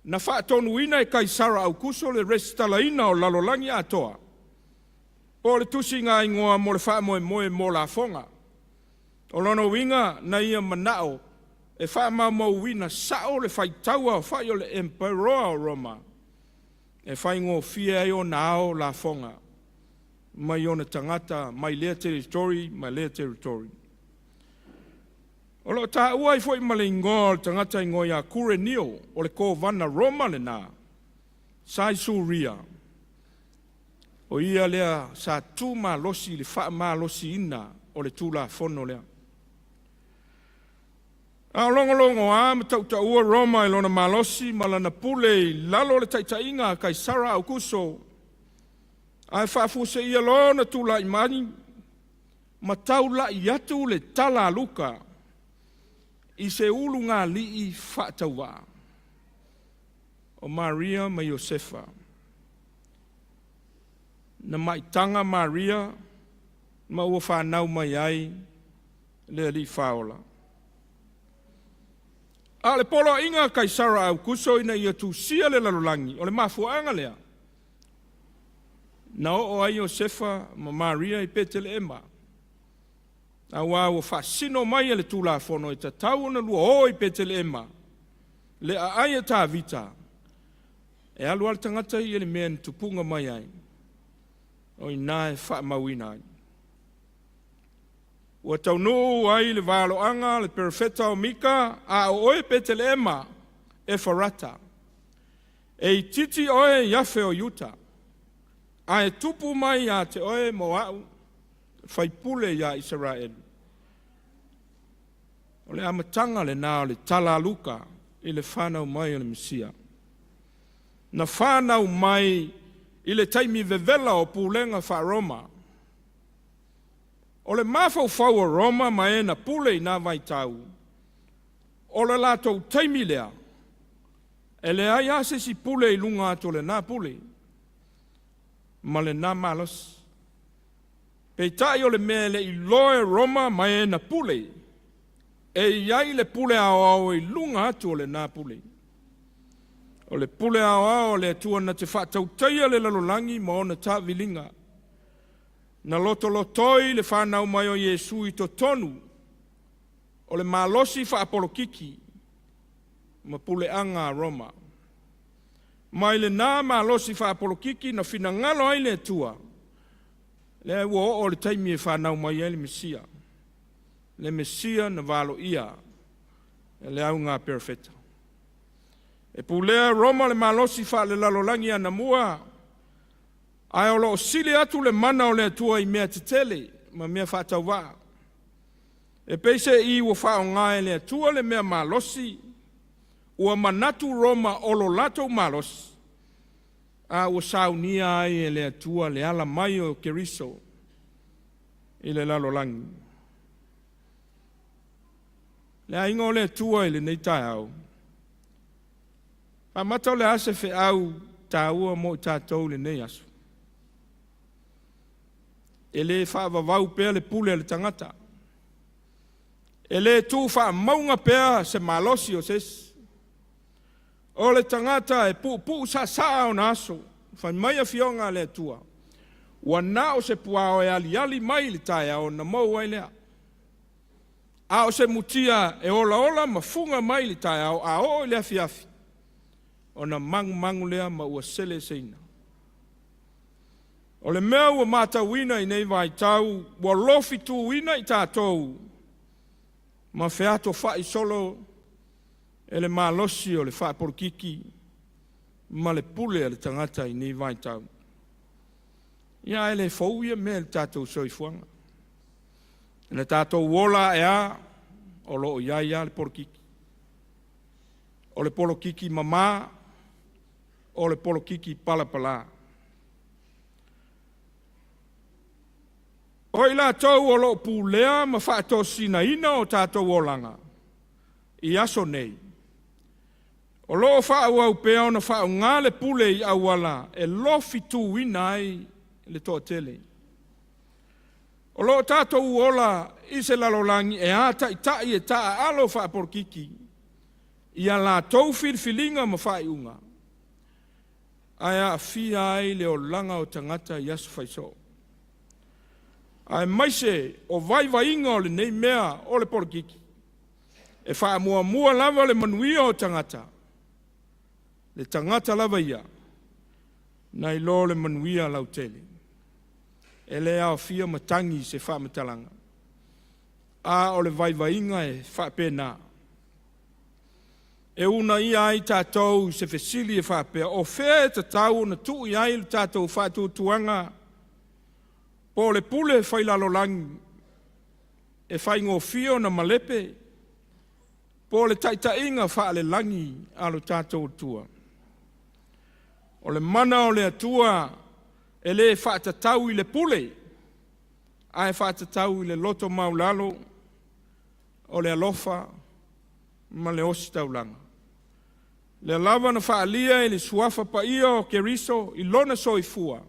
na faatonuina e Kaisara Aukuso le resitalaina o le lalolagi atoa, po o le tusigaigoa mo le faamoemoe mo lafoga. O lona uiga, na ia manao e faamaumauina sao le faitau aofai o le Emperoa o Roma, e faigofie ai ona ao lafoga mai ona tagata mai lea territory ma lea territory. O lo o taua ai foi ma le igoa o le tagata igoa ia Kurenio, o le kovana Roma lena, sa i Suria, o ia lea sa tu malosi i le faamalosiina o le Tulafono lea. A o logologoa ma tautaua Roma i lona malosi ma lana pule i lalo o le taitaiga a Kaisara Aukuso, ae faafuaseia loa ona tulai mai ma taulai atu le tala a Luka i se ulugalii faatauvaa o Maria ma Iosefa. Na maitaga Maria ma ua fanau mai ai le Alii Faaola. A o le poloaiga a Kaisara Aukuso ina ia tusia le lalolagi, o le mafuaaga lea na oo ai Iosefa ma Maria i Peteleema, aua ua faasino mai e le Tulafono e tatau ona lua o i Peteleema, le aai a Tavita, e alu lava le tagata ia i le mea na tupuga mai ai, o i ina e faamauina ai. Ua taunuu ai le valoaga a le perofeta o Mika, a o oe Peteleema Efarata, e itiiti oe i afe o Iuta, ae tupu mai ia te oe mo au faipule ia Isaraelu. O le amataga lena o le tala a Luka i le fanau mai o le Mesia. Na fanau mai i le taimi vevela o pulega faa-Roma. O le mafaufau o Roma ma e na pule i na vaitau, o le latou taimi lea, e leai lava se isi pule i luga atu o lena pule ma lena malosi. Peitai o le mea e le i iloa e Roma ma e na pule, e i ai le pule aoao i luga atu o lena pule. O le pule aoao a le Atua na te faatautaia le lalolagi ma ona taaviliga. Na lotolotoi le fanau mai o Iesu i totonu o le malosi faapolokiki ma puleaga a Roma. Mai lena malosi faapolokiki na finagalo ai le Atua, lea ua oo le taimi e fanau mai ai le Mesia, le Mesia na valoia e le auga perofeta. E pulea Roma le malosi faalelalolagi anamua, ae o lo o sili atu le mana o le Atua i mea tetele ma mea faatauvaa. E peiseai ua faaaoga e le Atua le mea malosi, ua manatu Roma o lo latou malosi, a ua saunia ai e le Atua le ala mai o Keriso i le lalolagi. Le aiga o le Atua i lenei taeao, faamata o le a se feau taua mo i tatou i lenei aso? E le faavavau pea le pule a le tagata. E le tuufaamauga pea se malosi o se isi. O le tagata e puupuu saasaa ona aso, fai mai afioga a le Atua, ua na o se puao e aliali mai i le taeao ona mou ai lea. A o se mutia e olaola ma fuga mai i le taeao, a oo i le afiafi, ona magumagu lea ma ua seleseina. O le mea ua matauina i nei vaitau, ua lofituina i tatou ma featofai solo e le malosi o le faapolokiki ma le pule a le tagata i nei vaitau. Ia, ae le fou ia mea i le tatou soifuaga. I le tatou ola ae a, o lo o i ai lava le polokiki. O le polokiki mama, o le polokiki palapala. O i latou o lo o pulea ma faatosinaina o tatou olaga i aso nei, o lo o faaauau pea ona faaaoga le pule i auala e lofituina ai le toatele. O lo o tatou ola i se lalolagi e ataitai e taaalo faapolokiki ia latou filifiliga ma faaiuga, ae aafia ai le olaga o tagata i aso faisoo, aemaise o vaivaiga o lenei mea o le polokiki, e faamuamua lava le manuia o tagata, le tagata lava ia, nai lo le manuia lautele. E le aofia matagi i se faamatalaga, a o le vaivaiga e faapena. E uunaia ai tatou i se fesili e faapea, o fea e tatau ona tuu i ai le tatou faatuatuaga, po o le pule failalolagi e faigofie ona malepe, po o le taitaiga faalelagi a lo tatou Atua. O le mana o le Atua e le faatatau i le pule, ae faatatau i le loto maualalo, o le alofa ma le ositaulaga. Lea lava na faaalia i le suafa paia o Keriso i lona soifua,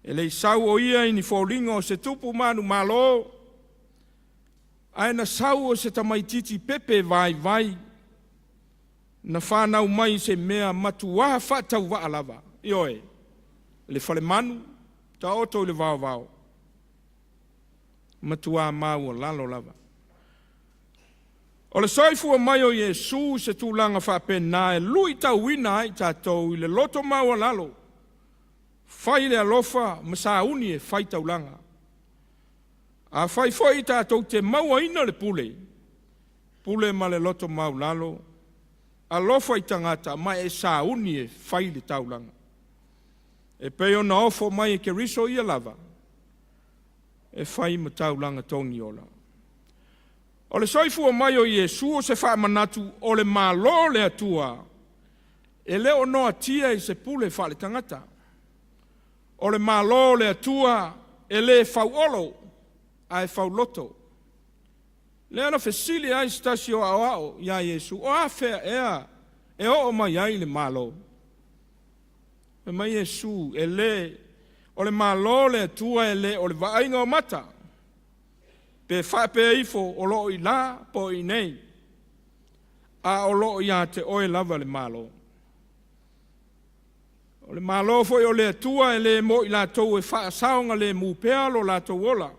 e le i sau o ia i ni foliga o se tupu manumalo, ae na sau o se tamaitiiti pepe vaivai, na fanau mai i se mea matuā faatauvaa lava, ioe, le falemanu taoto i le vaovao, matuā maualalo lava. O le soifua mai o Iesu i se tulaga faapena e luitauina ai tatou i le loto maualalo, fai le alofa ma sauni e fai taulaga. Afai foi tatou te mauaina le pule, pule ma le loto maualalo, alofa i tagata ma e sauni e fai le taulaga, e pei ona ofo mai e Keriso ia lava, e fai ma taulaga togiola. O le soifua mai o Iesu o se faamanatu o le Malo o le Atua, e le o noatia i se pule faaletagata. O le Malo o le Atua e le fauolo, ae fauloto. Lea na fesili ai se tasi o aoao ia Iesu, o afea ea e oo mai ai le Malo? Fai mai Iesu, e le o le Malo o le Atua e le o le vaaiga o mata, pe faapea ifo o lo o i la po o i nei, a o lo o ia te oe lava le Malo. O le Malo foi o le Atua e le mo i latou e faasaogalemu pea lo latou ola,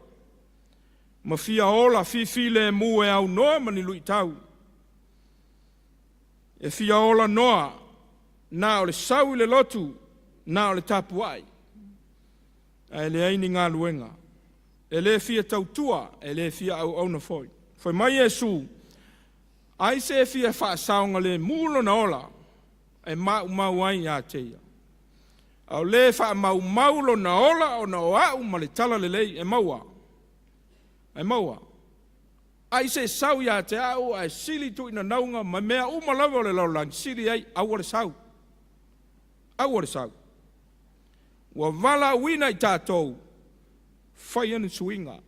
ma fia ola fifilemu e aunoa ma ni luitau. E fia ola noa, na o le sau i le lotu, na o le tapuai, ae leai ni galuega. E le fia tautua, e le fia auauna foi. Fai mai Iesu, ai se fia faasaogalemu lona ola, e maumau ai ia te ia. A o le faamaumau lona ola ona o au ma le talalelei e maua. E maua. Ai se sau ia te au ae sili tuuinanauga ma mea uma lava o le lalolagi, sili ai aua le sau. Aua le sau. Ua valaauina i tatou, faia ni suiga.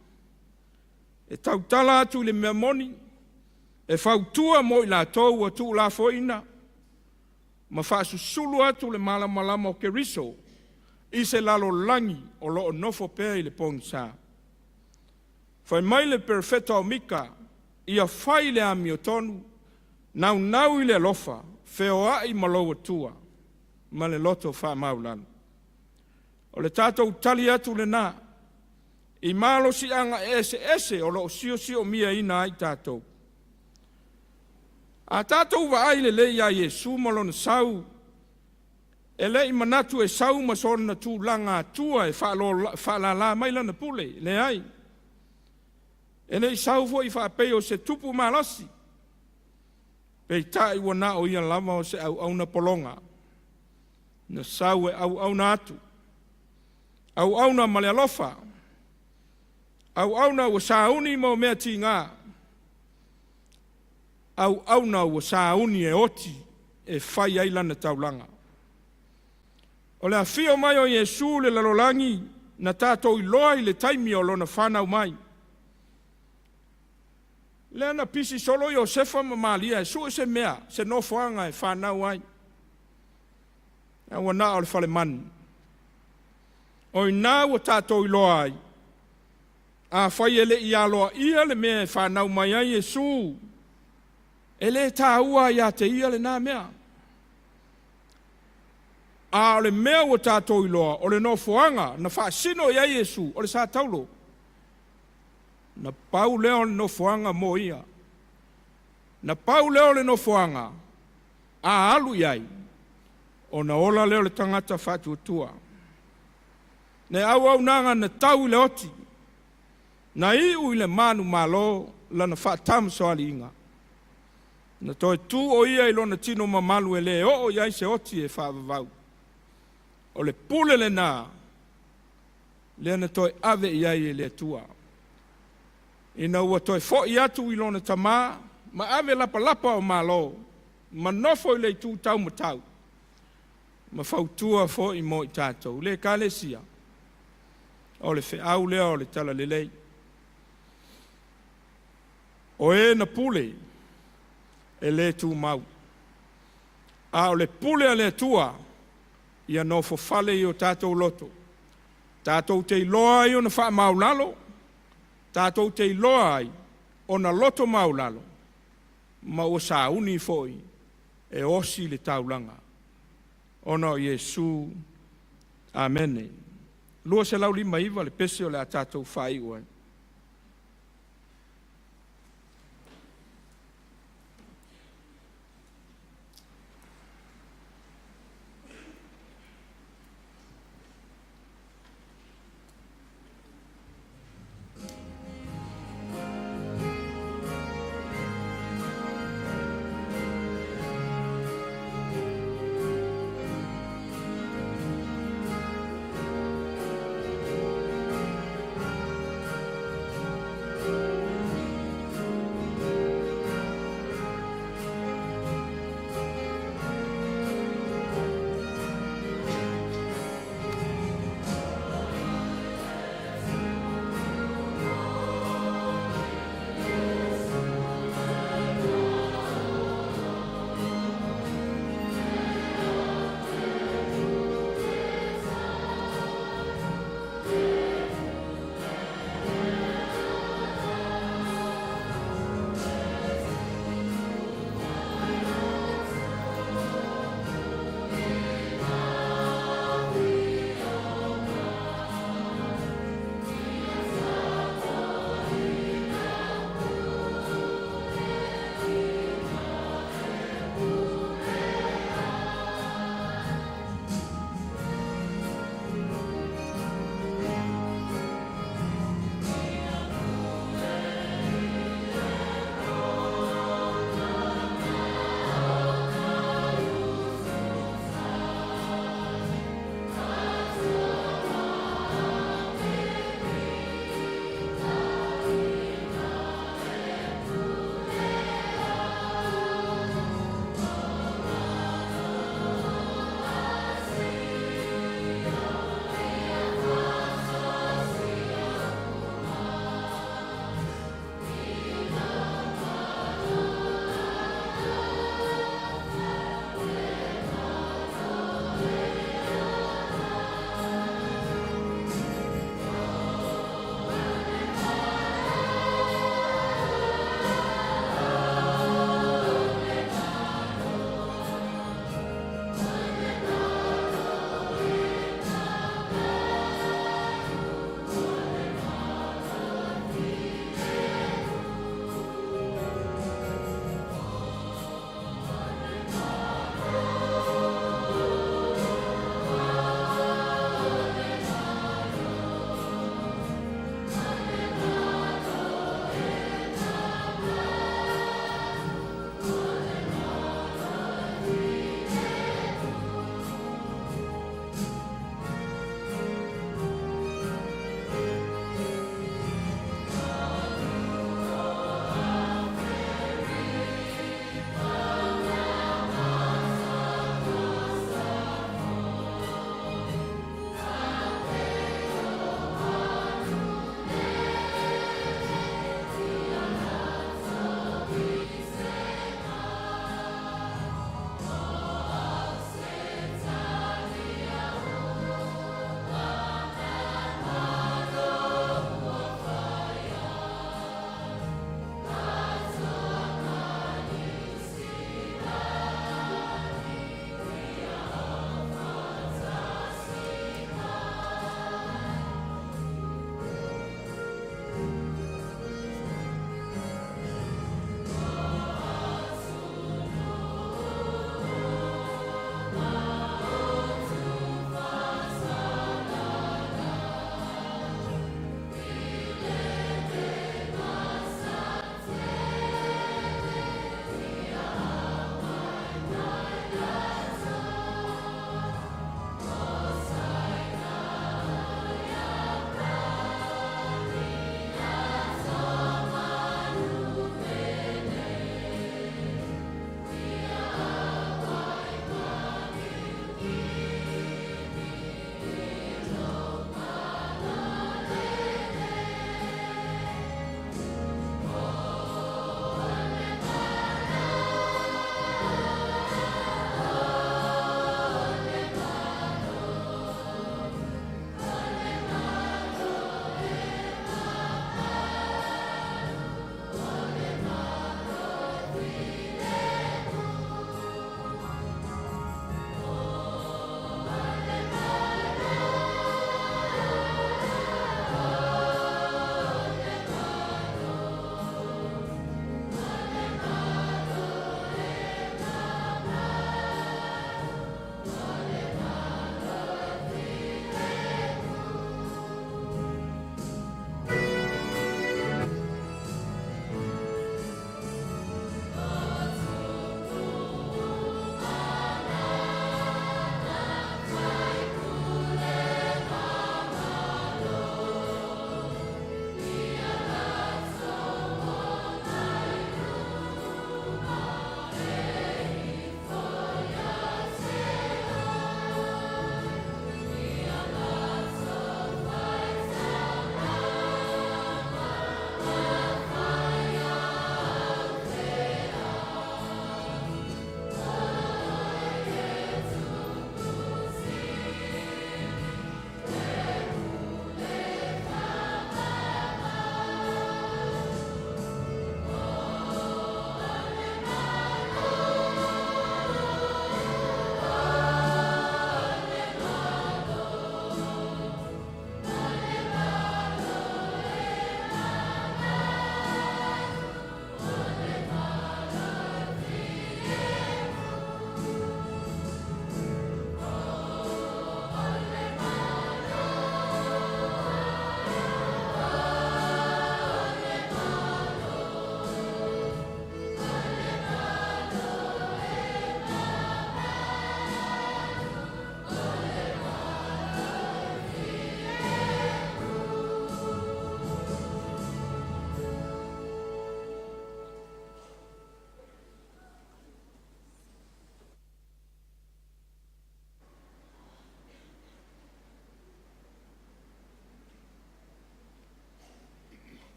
E tautala atu i le mea moni, e fautua mo i latou ua tuulafoaiina, ma faasusulu atu le malamalama o Keriso i se lalolagi o lo o nofo pea i le pogisa. Fai mai le perofeta o Mika, ia fai le amiotonu, naunau i le alofa, feoai ma lou Atua ma le loto faamaualalo. O le tatou tali atu lena i malosiaga eseese o lo o siotsiomiaina ai tatou. A tatou vaai lelei ia Iesu ma lona sau, e le i manatu e sau ma sona tulaga Atua e faalala mai lana pule, leai. E le i sau foi faapei o se tupu malosi, peitai ua na o ia lava o se auauna pologa, na sau e auauna atu, auauna ma le alofa, auauna ua sauni mo mea tiga, auauna ua sauni e oti e fai ai lana taulaga. O le afio mai o Iesu i le lalolagi na tatou iloa i le taimi o lona fanau mai. Lea na pisi solo Iosefa ma Maria e sue se mea, se nofoaga e fanau ai. Ae ua na o le falemanu. O i ina ua tatou iloa ai, afai e le i aloaia le mea e fanau mai ai Iesu, e le taua ia te ia lena mea. A o le mea ua tatou iloa, o le nofoaga na faasino i ai Iesu, o le sataulo. Na pau lea o le nofoaga mo ia. Na pau lea o le nofoaga, a alu i ai, ona ola lea o le tagata faatuatua. Le auaunaga na tau i le oti, na iu i le manumalo lana faatamasoaliiga. Na toe tu o ia i lona tino mamalu e le oo i ai se oti e faavavau. O le pule lena lea na toe ave i ai e le Atua. Ina ua toe foi atu i lona Tama ma ave lapalapa o malo, ma nofo i le itu taumatau, ma fautua foi mo i tatou. Le Ekalesia, o le feau lea o le talalelei. O e na pule, e le tumau, a o le pule a le Atua, ia nofofale i o tatou loto, tatou te iloa ai ona faamaualalo, tatou te iloa ai ona loto maualalo, ma ua sauni foi e osi le taulaga ona o Iesu. Amene. 259 le pese o le a tatou faaiu ai.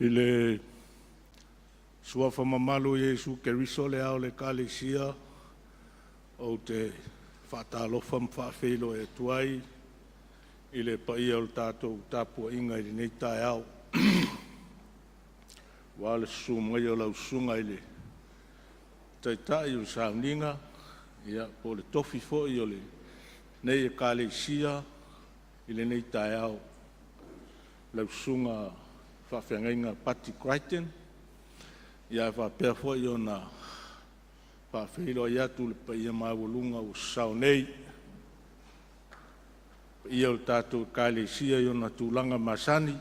I le suafa mamalu o Iesu Keriso o le Ao o le Ekalesia, ou te faatalofa ma faafeiloai atu ai i le paia o le tatou tapuaiga i lenei taeao, aua le susu mai o lau Susuga i le Taitai o le Sauniga po o le tofi foi o lenei Ekalesia i lenei taeao, lau Susuga i le Faafeagaiga Pati Crichton, ae faapea foi ona faafeiloai atu i le paia maualuga ua sasao nei, le paia o le tatou Ekalesia i ona tulaga masani,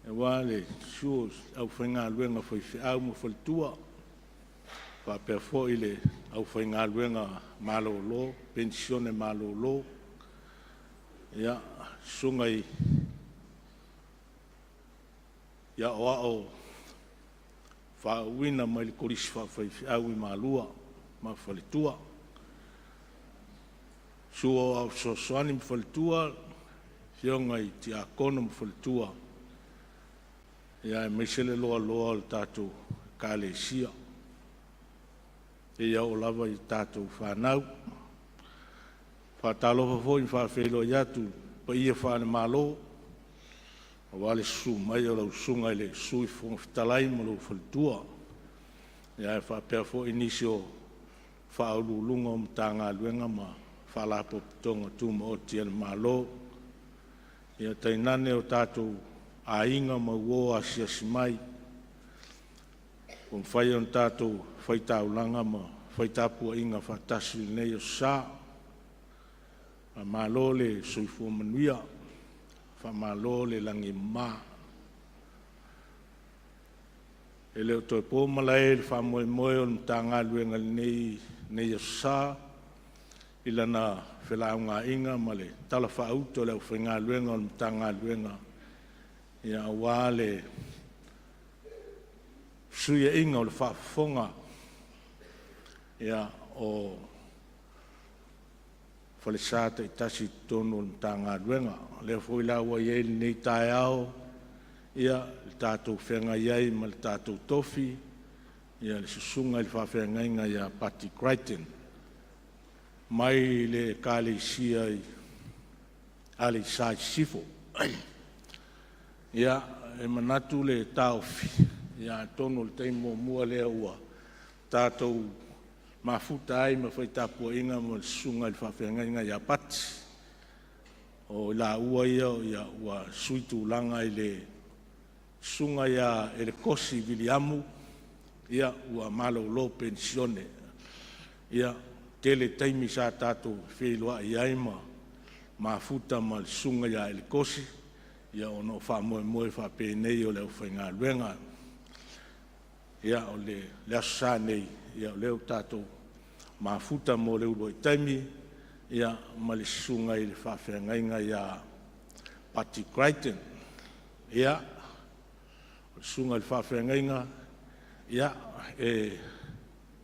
aua le susu o le aufaigaluega faifeau ma faletua, faapea foi le aufaigaluega malolo, penisione malolo, susuga i aoao faauuina mai le Kolisi Faafaifeau i Malua ma faletua. Susu Aoao Fesoasoani ma faletua, afioga i Tiakono ma faletua, aemaise le loaloa o le tatou Ekalesia, seia oo lava i a tatou fanau. E faatalofa foi ma faafeiloai atu i paia faale-Malo aua le susu mai o lau Susuga i le Sui Fofoga Fetalai ma lou faletua, ae faapea foi nisi o Ofisa Sili o Pulega o Matagaluega ma Faalapotopotoga Tumaoti a le Malo, tainane o tatou aiga ma uo asiasi mai ua mafai ona tatou faitaulaga ma fai tapuaiga faatasi i lenei aso sa. Faamalo le soifua manuia, faamalo le lagi e mama. E le o toe po malae i le faamoemoe o le Matagaluega i lenei aso sa i lana felaugaaiga ma le talafaauto a le aufaigaluega a le Matagaluega aua le fesuiaiga o le faafofoga o falesa taitasi i totonu o le Matagaluega. O lea foi la ua i ai lenei taeao i le tatou feagai ai ma le tatou tofi, le susuga i le faafeagaiga ia Pati Crichton mai le Ekalesia i Aleisa i Sisifo. Ia, e manatu le taofi, atonu o le taimi muamua lea ua tatou mafuta ai ma fai tapuaiga ma le susuga i le faafeagaiga ia Pati. O i laua ia ua sui tulaga i le susuga ia Elekosi Viliamu ua malolo penisione. Ia, tele taimi sa tatou feiloai ai ma mafuta ma le susuga ia Elekosi ona o faamoemoe faapenei o le aufaigaluega. Ia, o le aso Sa nei, o lea ua tatou mafuta mo le uluai taimi ma le susuga i le faafeagaiga ia Pati Crichton. Ia, o le susuga i le faafeagaiga, e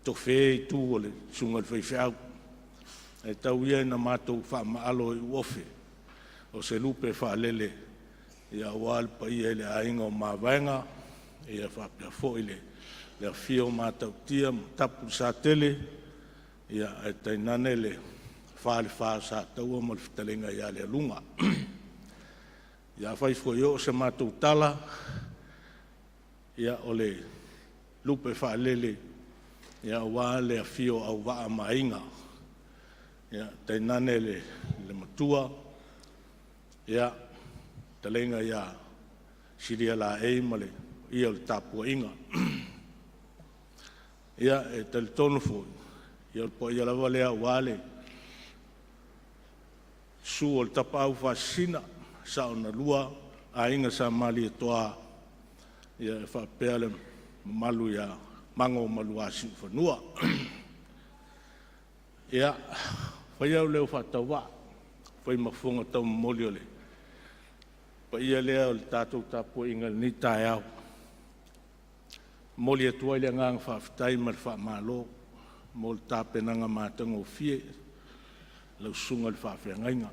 tofe itu o le susuga i le faifeau, ae tau ia ina matou faamaalo i iuofe o se lupe faalele aua le paia i le aiga o Mavaega, faapea foi le afifio o Matautia ma Tapu i le Satele, ae tainane le Falefa o Sataua ma le fetalaiga ia Lealuga. Ia, afai foi e oo se matou tala, ia o le lupe faalele aua le afifio o Auvaa ma Aiga, tainane le Matua, le fetalaiga ia Silialaei ma le paia o le tapuaiga. Ia, e talitonu foi, o le paia lava lea aua le susu o le Tapaau Faasisina, Sao na Lua, Aiga Sa Malietoa, e faapea le mamalu ia Mago ma Luasiufanua. Ia, e fai ai lou leo faatauvaa e fai ma fofoga taumomoli o le paia lea o le tatou tapuaiga i lenei taeao, e momoli atu ai le agaga faafetai ma le faamalo mo le tapenaga matagofie a lau susuga i le faafeagaiga.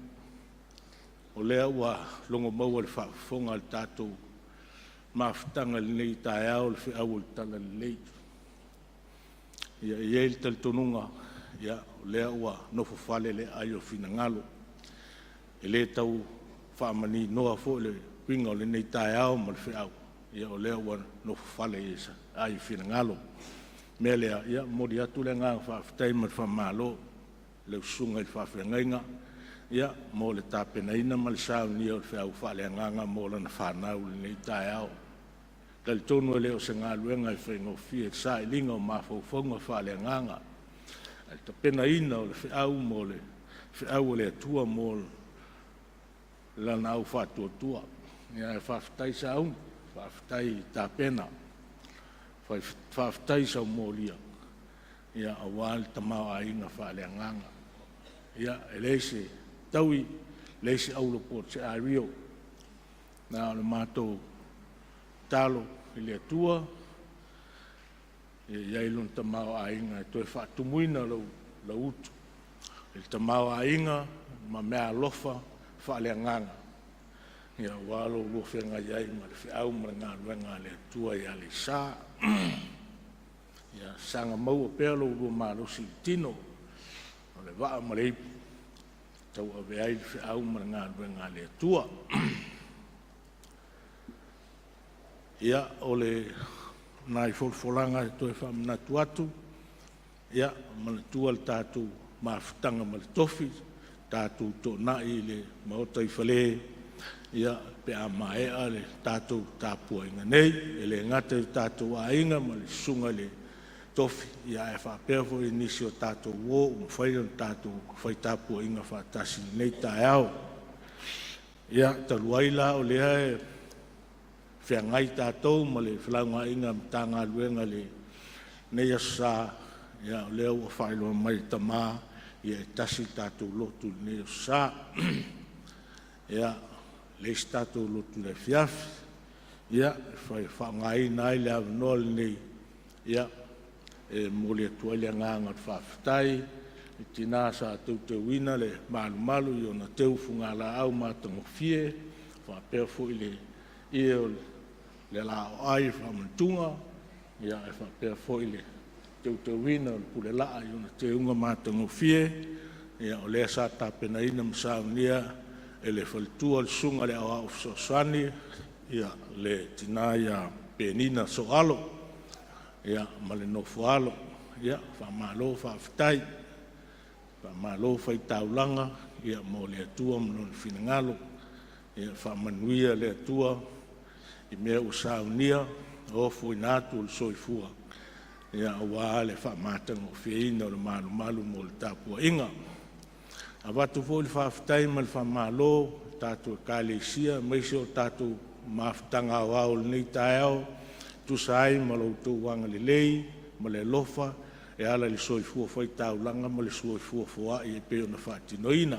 O lea ua logomaua i le faafofoga a le tatou mafutaga i lenei taeao le feau o le Talalelei. Ia, e i ai le talitonuga, ia, o lea ua nofofale le aai o finagalo, e le tau faamaninoa foi le uiga o lenei taeao ma le feau, ia o lea ua nofofale i aai o finagalo. O le mea lea, e momoli atu le agaga faafetai ma le faamalo i lau susuga i le faafeagaiga mo le tapenaina ma le saunia o le feau faaleagaga mo lana fanau i lenei taeao. E talitonu e le o se galuega e faigofie le sailiga o mafaufauga faaleagaga, ae o le tapenaina o le feau mo le feau a le Atua mo Lana au faatuatua. Ae faafetai sauni, faafetai tapena, faafetai sau molia aua le tamaoaiga faaleagaga. Ia, e leai se taui, leai se auro po o se ario, na o le matou tatalo i le Atua ia i ai Lona tamaoaiga e toe faatumuina lau utu i le tamaoaiga ma meaalofa faaleagaga aua lo oulua feagai ai ma le feau ma le galuega a le Atua i Aleisa. Ia saga maua pea lo oulua malosi i le tino, o le vaa ma le ipu e tauave ai le feau ma le galuega a le Atua. Ia, o nai folafolaga e toe faamanatu atu, ia, manatua le tatou mafutaga ma le tofi, tatou toonai i le Maota i Fale pe a maea le tatou tapuaiga nei. E le gata i o tatou aiga ma le susuga i le tofi, ae faapea foi i nisi o tatou uo ua mafai ona tatou fai tapuaiga faatasi i lenei taeao. Ia, talu ai la o lea e feagai tatou ma le felaugaaiga a Matagaluega i lenei aso Sa, o lea ua faailoa mai e Tama, e tasi le tatou lotu i lenei aso Sa. E leai se tatou lotu i le afiafi. Ia, e faaaogaina ai le avanoa lenei e momoli atu ai le agaga o le faafetai i le tina sa teuteuina le malumalu i ona teu fugalaau matagofie, faapea foi le ie o le alaoai famanatuga, ae faapea foi le teuteuina o le pulelaa i ona teuga matagofie, o lea sa tapenaina ma saunia e le faletua, le susuga i le Aoao Fesoasoani, le tina ia Penina Sooalo ma le nofo a alo. Faamalo faafetai, faamalo fai taulaga mo le Atua ma Lona finagalo. Ia faamanuia le Atua i mea ua saunia, le ofoina atu o le soifua aua le faamatagofieina o le malumalu mo le tapuaiga. E avatu foi le faafetai ma le faamalo i le tatou Ekalesia aemaise o le tatou mafutaga aoao i lenei taeao e tusa ai ma lo outou agalelei ma le alofa e ala i le soifua faitaulaga ma le soifua foai e pei ona faatinoina.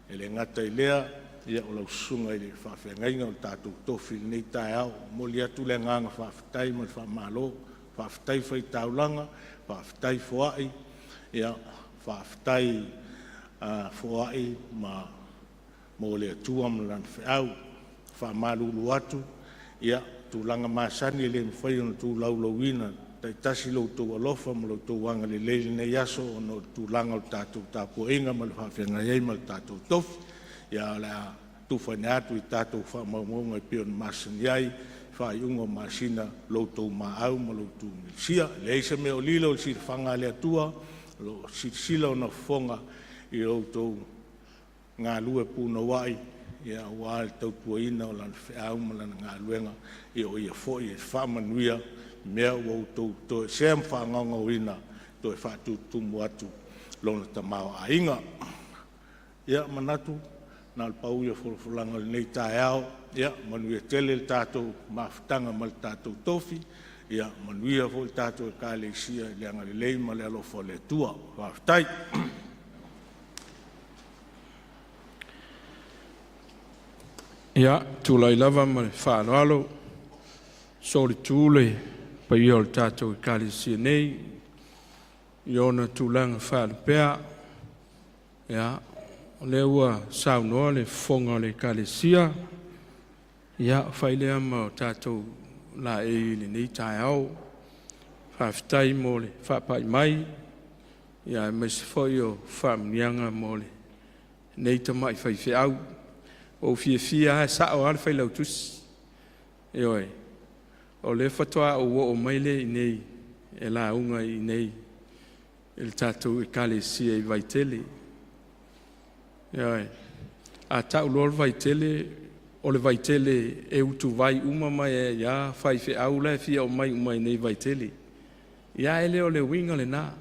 E le gata i lea, o lau susuga i le faafeagaiga o le tatou tofi i lenei taeao. E momoli atu le agaga faafetai ma le faamalo, faafetai fai taulaga, faafetai foai, faafetai foai mo le Atua ma Lana feau. E faamalulu atu, ia, o tulaga masani e le mafai ona tolaulauina taitasi lo outou alofa ma lo outou agalelei i lenei aso ona o le tulaga o le tatou tapuaiga ma le faafeagai ai ma le tatou tofi. Ae o le a tufa atu i tatou faamaumauga e pei ona masani ai i faaiuga o masina lo outou maau ma lo outou milisia. E leai se mea o lilo i le silafaga a le Atua, o lo o silasila Ona fofoga i lo outou galulue punouai aua le tautuaina o Lana feau ma Lana galuega, o Ia foi e faamanuia i mea ua outou toesea ma faagaogoina e toe faatutumu atu Lona tamaoaiga. Ia, manatu na o le pau ia o folafolaga i lenei taeao. Ia manuia tele le tatou mafutaga ma le tatou tofi, ia manuia foi le tatou Ekalesia i le agalelei ma le alofa o le Atua. Faafetai. Ia, e tulai lava ma le faaaloalo e solitu le paia o le tatou Ekalesia nei i ona tulaga faalupea. Ia, o lea ua saunoa le fofoga o le Ekalesia, ia fai lea ma o tatou laei i lenei taeao. Faafetai mo le faapai mai, ia aemaise foi o faamanuiaga mo lenei tamai faifeau. Ua ou fiafia lava, e sao lava le Failautusi, ioe, o lea faatoa ou oo mai lea i inei e lauga i inei i le tatou Ekalesia i Vaitele. Ioe. A tau loa le Vaitele, o le Vaitele e utuvai uma mai ai lava faifeau la e fia omai uma i inei i Vaitele. Ia ae le o le uiga lena,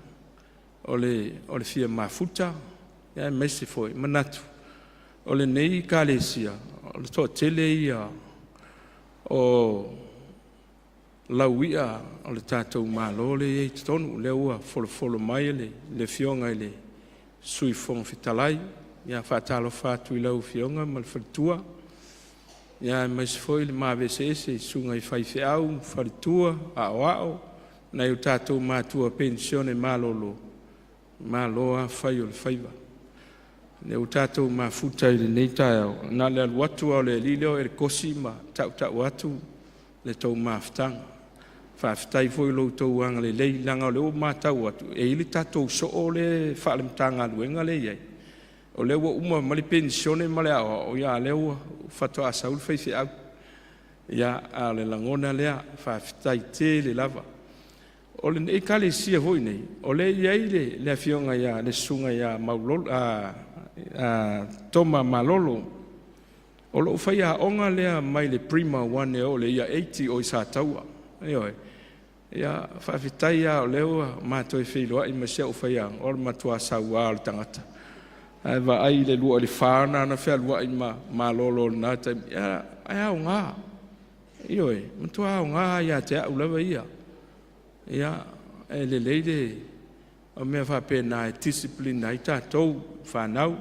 o le fia mafuta aemaise foi e manatu o lenei Ekalesia, o le toatele ia o lauia o le tatou Malo lea e i ai i totonu, o lea ua folofolo mai le Afioga i le Sui Fofoga Fetalai. Ia faatalofa atu i lau Afioga ma le faletua, aemaise foi le maave eseese i susuga i faifeau, faletua, aoao, nai o tatou matua penisione malolo, malo lava fai o le faiva. O lea ua tatou mafuta i lenei taeao, na o le alu atu lava o le alii lea o Elekosi ma tautau atu le tou mafutaga. Faafetai foi i lo outou agalelei, leaga o lea ua matau atu e i ai le tatou soo lea faale-Matagaluega lea e i ai, o lea ua uma mai le penisione ma le aoao, a o lea ua faatoa sau le faifeau. Ia, a o le lagona lea, faafetai tele lava. O le Ekalesia foi nei, o lea e i ai le afioga ia, le susuga ia Maulolo, Toma Malolo, o lou faiaoga lea mai le Primer 1 e oo i le Year 8 i o i Sataua. Ioe. Ia, faafetai lava o lea ua ma toe feiloai ma si au faiaoga, o le matua saua lava o le tagata. Ae vaai i le 24 na fealuai ma malolo i lena taimi, ae aoga, ioe, e matua aoga lava ia te au lava ia. Ia, e lelei le mea faapena e discipline ai tatou fanau.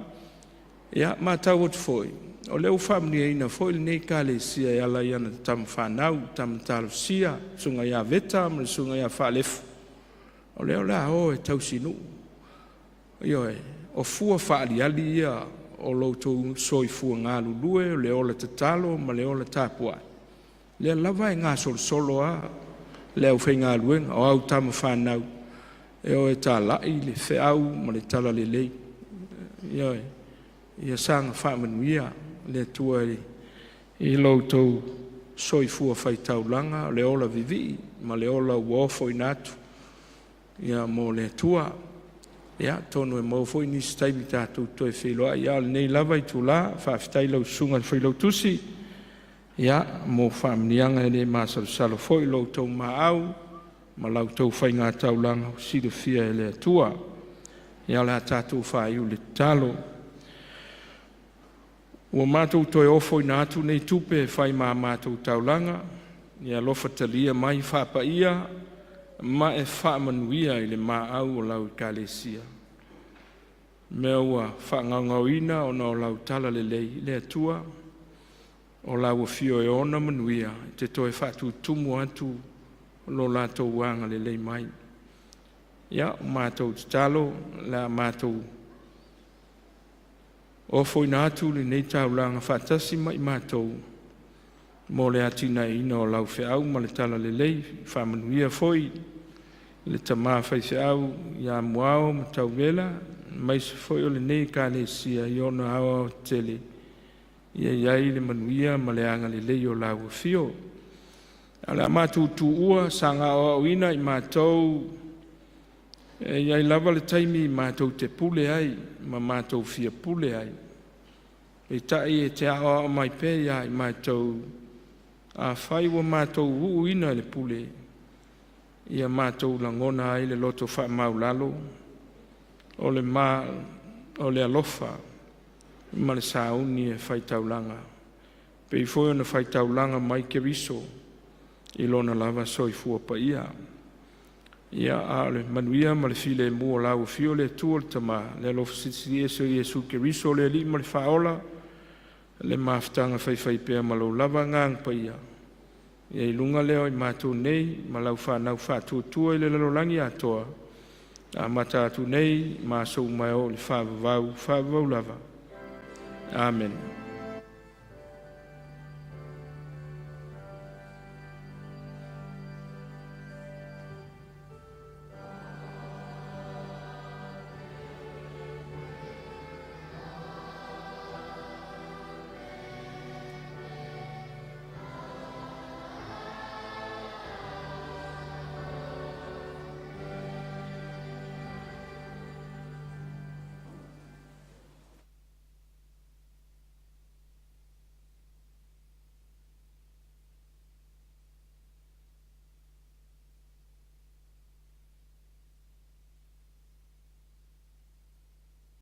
Ia, e matau atu foi, o lea ua faamanuiaina foi lenei Ekalesia e ala i ana tama fanau, tama talosia, le susuga ia Veta ma le susuga ia Faalefu, o lea o le a o e tausinuu. Ioe, o fua faaaliali ia o lo outou soifua galulue, o le ola tatalo ma le ola tapuai, lea lava e gasolosolo lava le aufaigaluega, o au tama fanau e o e talai le feau ma le talalelei. Ioe, ia saga faamanuia le Atua i lo outou soifua faitaulaga, o le ola vivii ma le ola ua ofoina atu mo le Atua. Ia, atonu e maua foi nisi taimi tatou te toe feiloai, a o lenei lava itula, faafetai i lau Susuga i le Failautusi mo faamanuiaga e le masalosalo foi i lo outou muaau ma la outou faigataulaga ua silafia e le Atua. Ia, o le a tatou faaiu i le tatalo. Ua matou toe ofoina atu nei tupe e fai ma a matou taulaga, ia alofa talia mai, faapaia ma e faamanuia i le maau o lau Ekalesia, mea ua faagaogaoina ona o lau talalelei, le Atua, o lau afio e ona manuia, e te toe faatutumu atu lo latou agalelei mai. Ia, ua matou tatalo, o le a matou ofoina atu lenei taulaga faatasi ma i matou mo le atinaeina o lau feau ma le talalelei, faamanuia foi i le tama faifeau ia Muao ma Tauvela, aemaise foi o lenei Ekalesia i ona aoaotetele, ia i ai le manuia ma le agalelei o lau afio. Ae o le a matou tuua, saga aoaoina i matou e i ai lava le taimi matou te pule ai ma matou fia pule ai, peitai e te aoao mai pea ia i matou, afai ua matou uuina le pule, ia matou lagona ai le loto faamaualalo o le alofa ma le sauni e faitaulaga, e pei foi ona faitaulaga mai Keriso i Lona lava soifua paia. Ia, a o le manuia ma le filemu o lau afio le Atua le Tama, le alofa Silisili Ese o Iesu Keriso o le Alii ma le Faaola, le mafutaga faifaipea ma lou lava Agaga Paia, ia i luga lea o i matou nei ma lau fanau faatuatua i le lalolagi atoa, amata atu nei ma aso uma e oo i le faavavau, faavavau lava. Amene.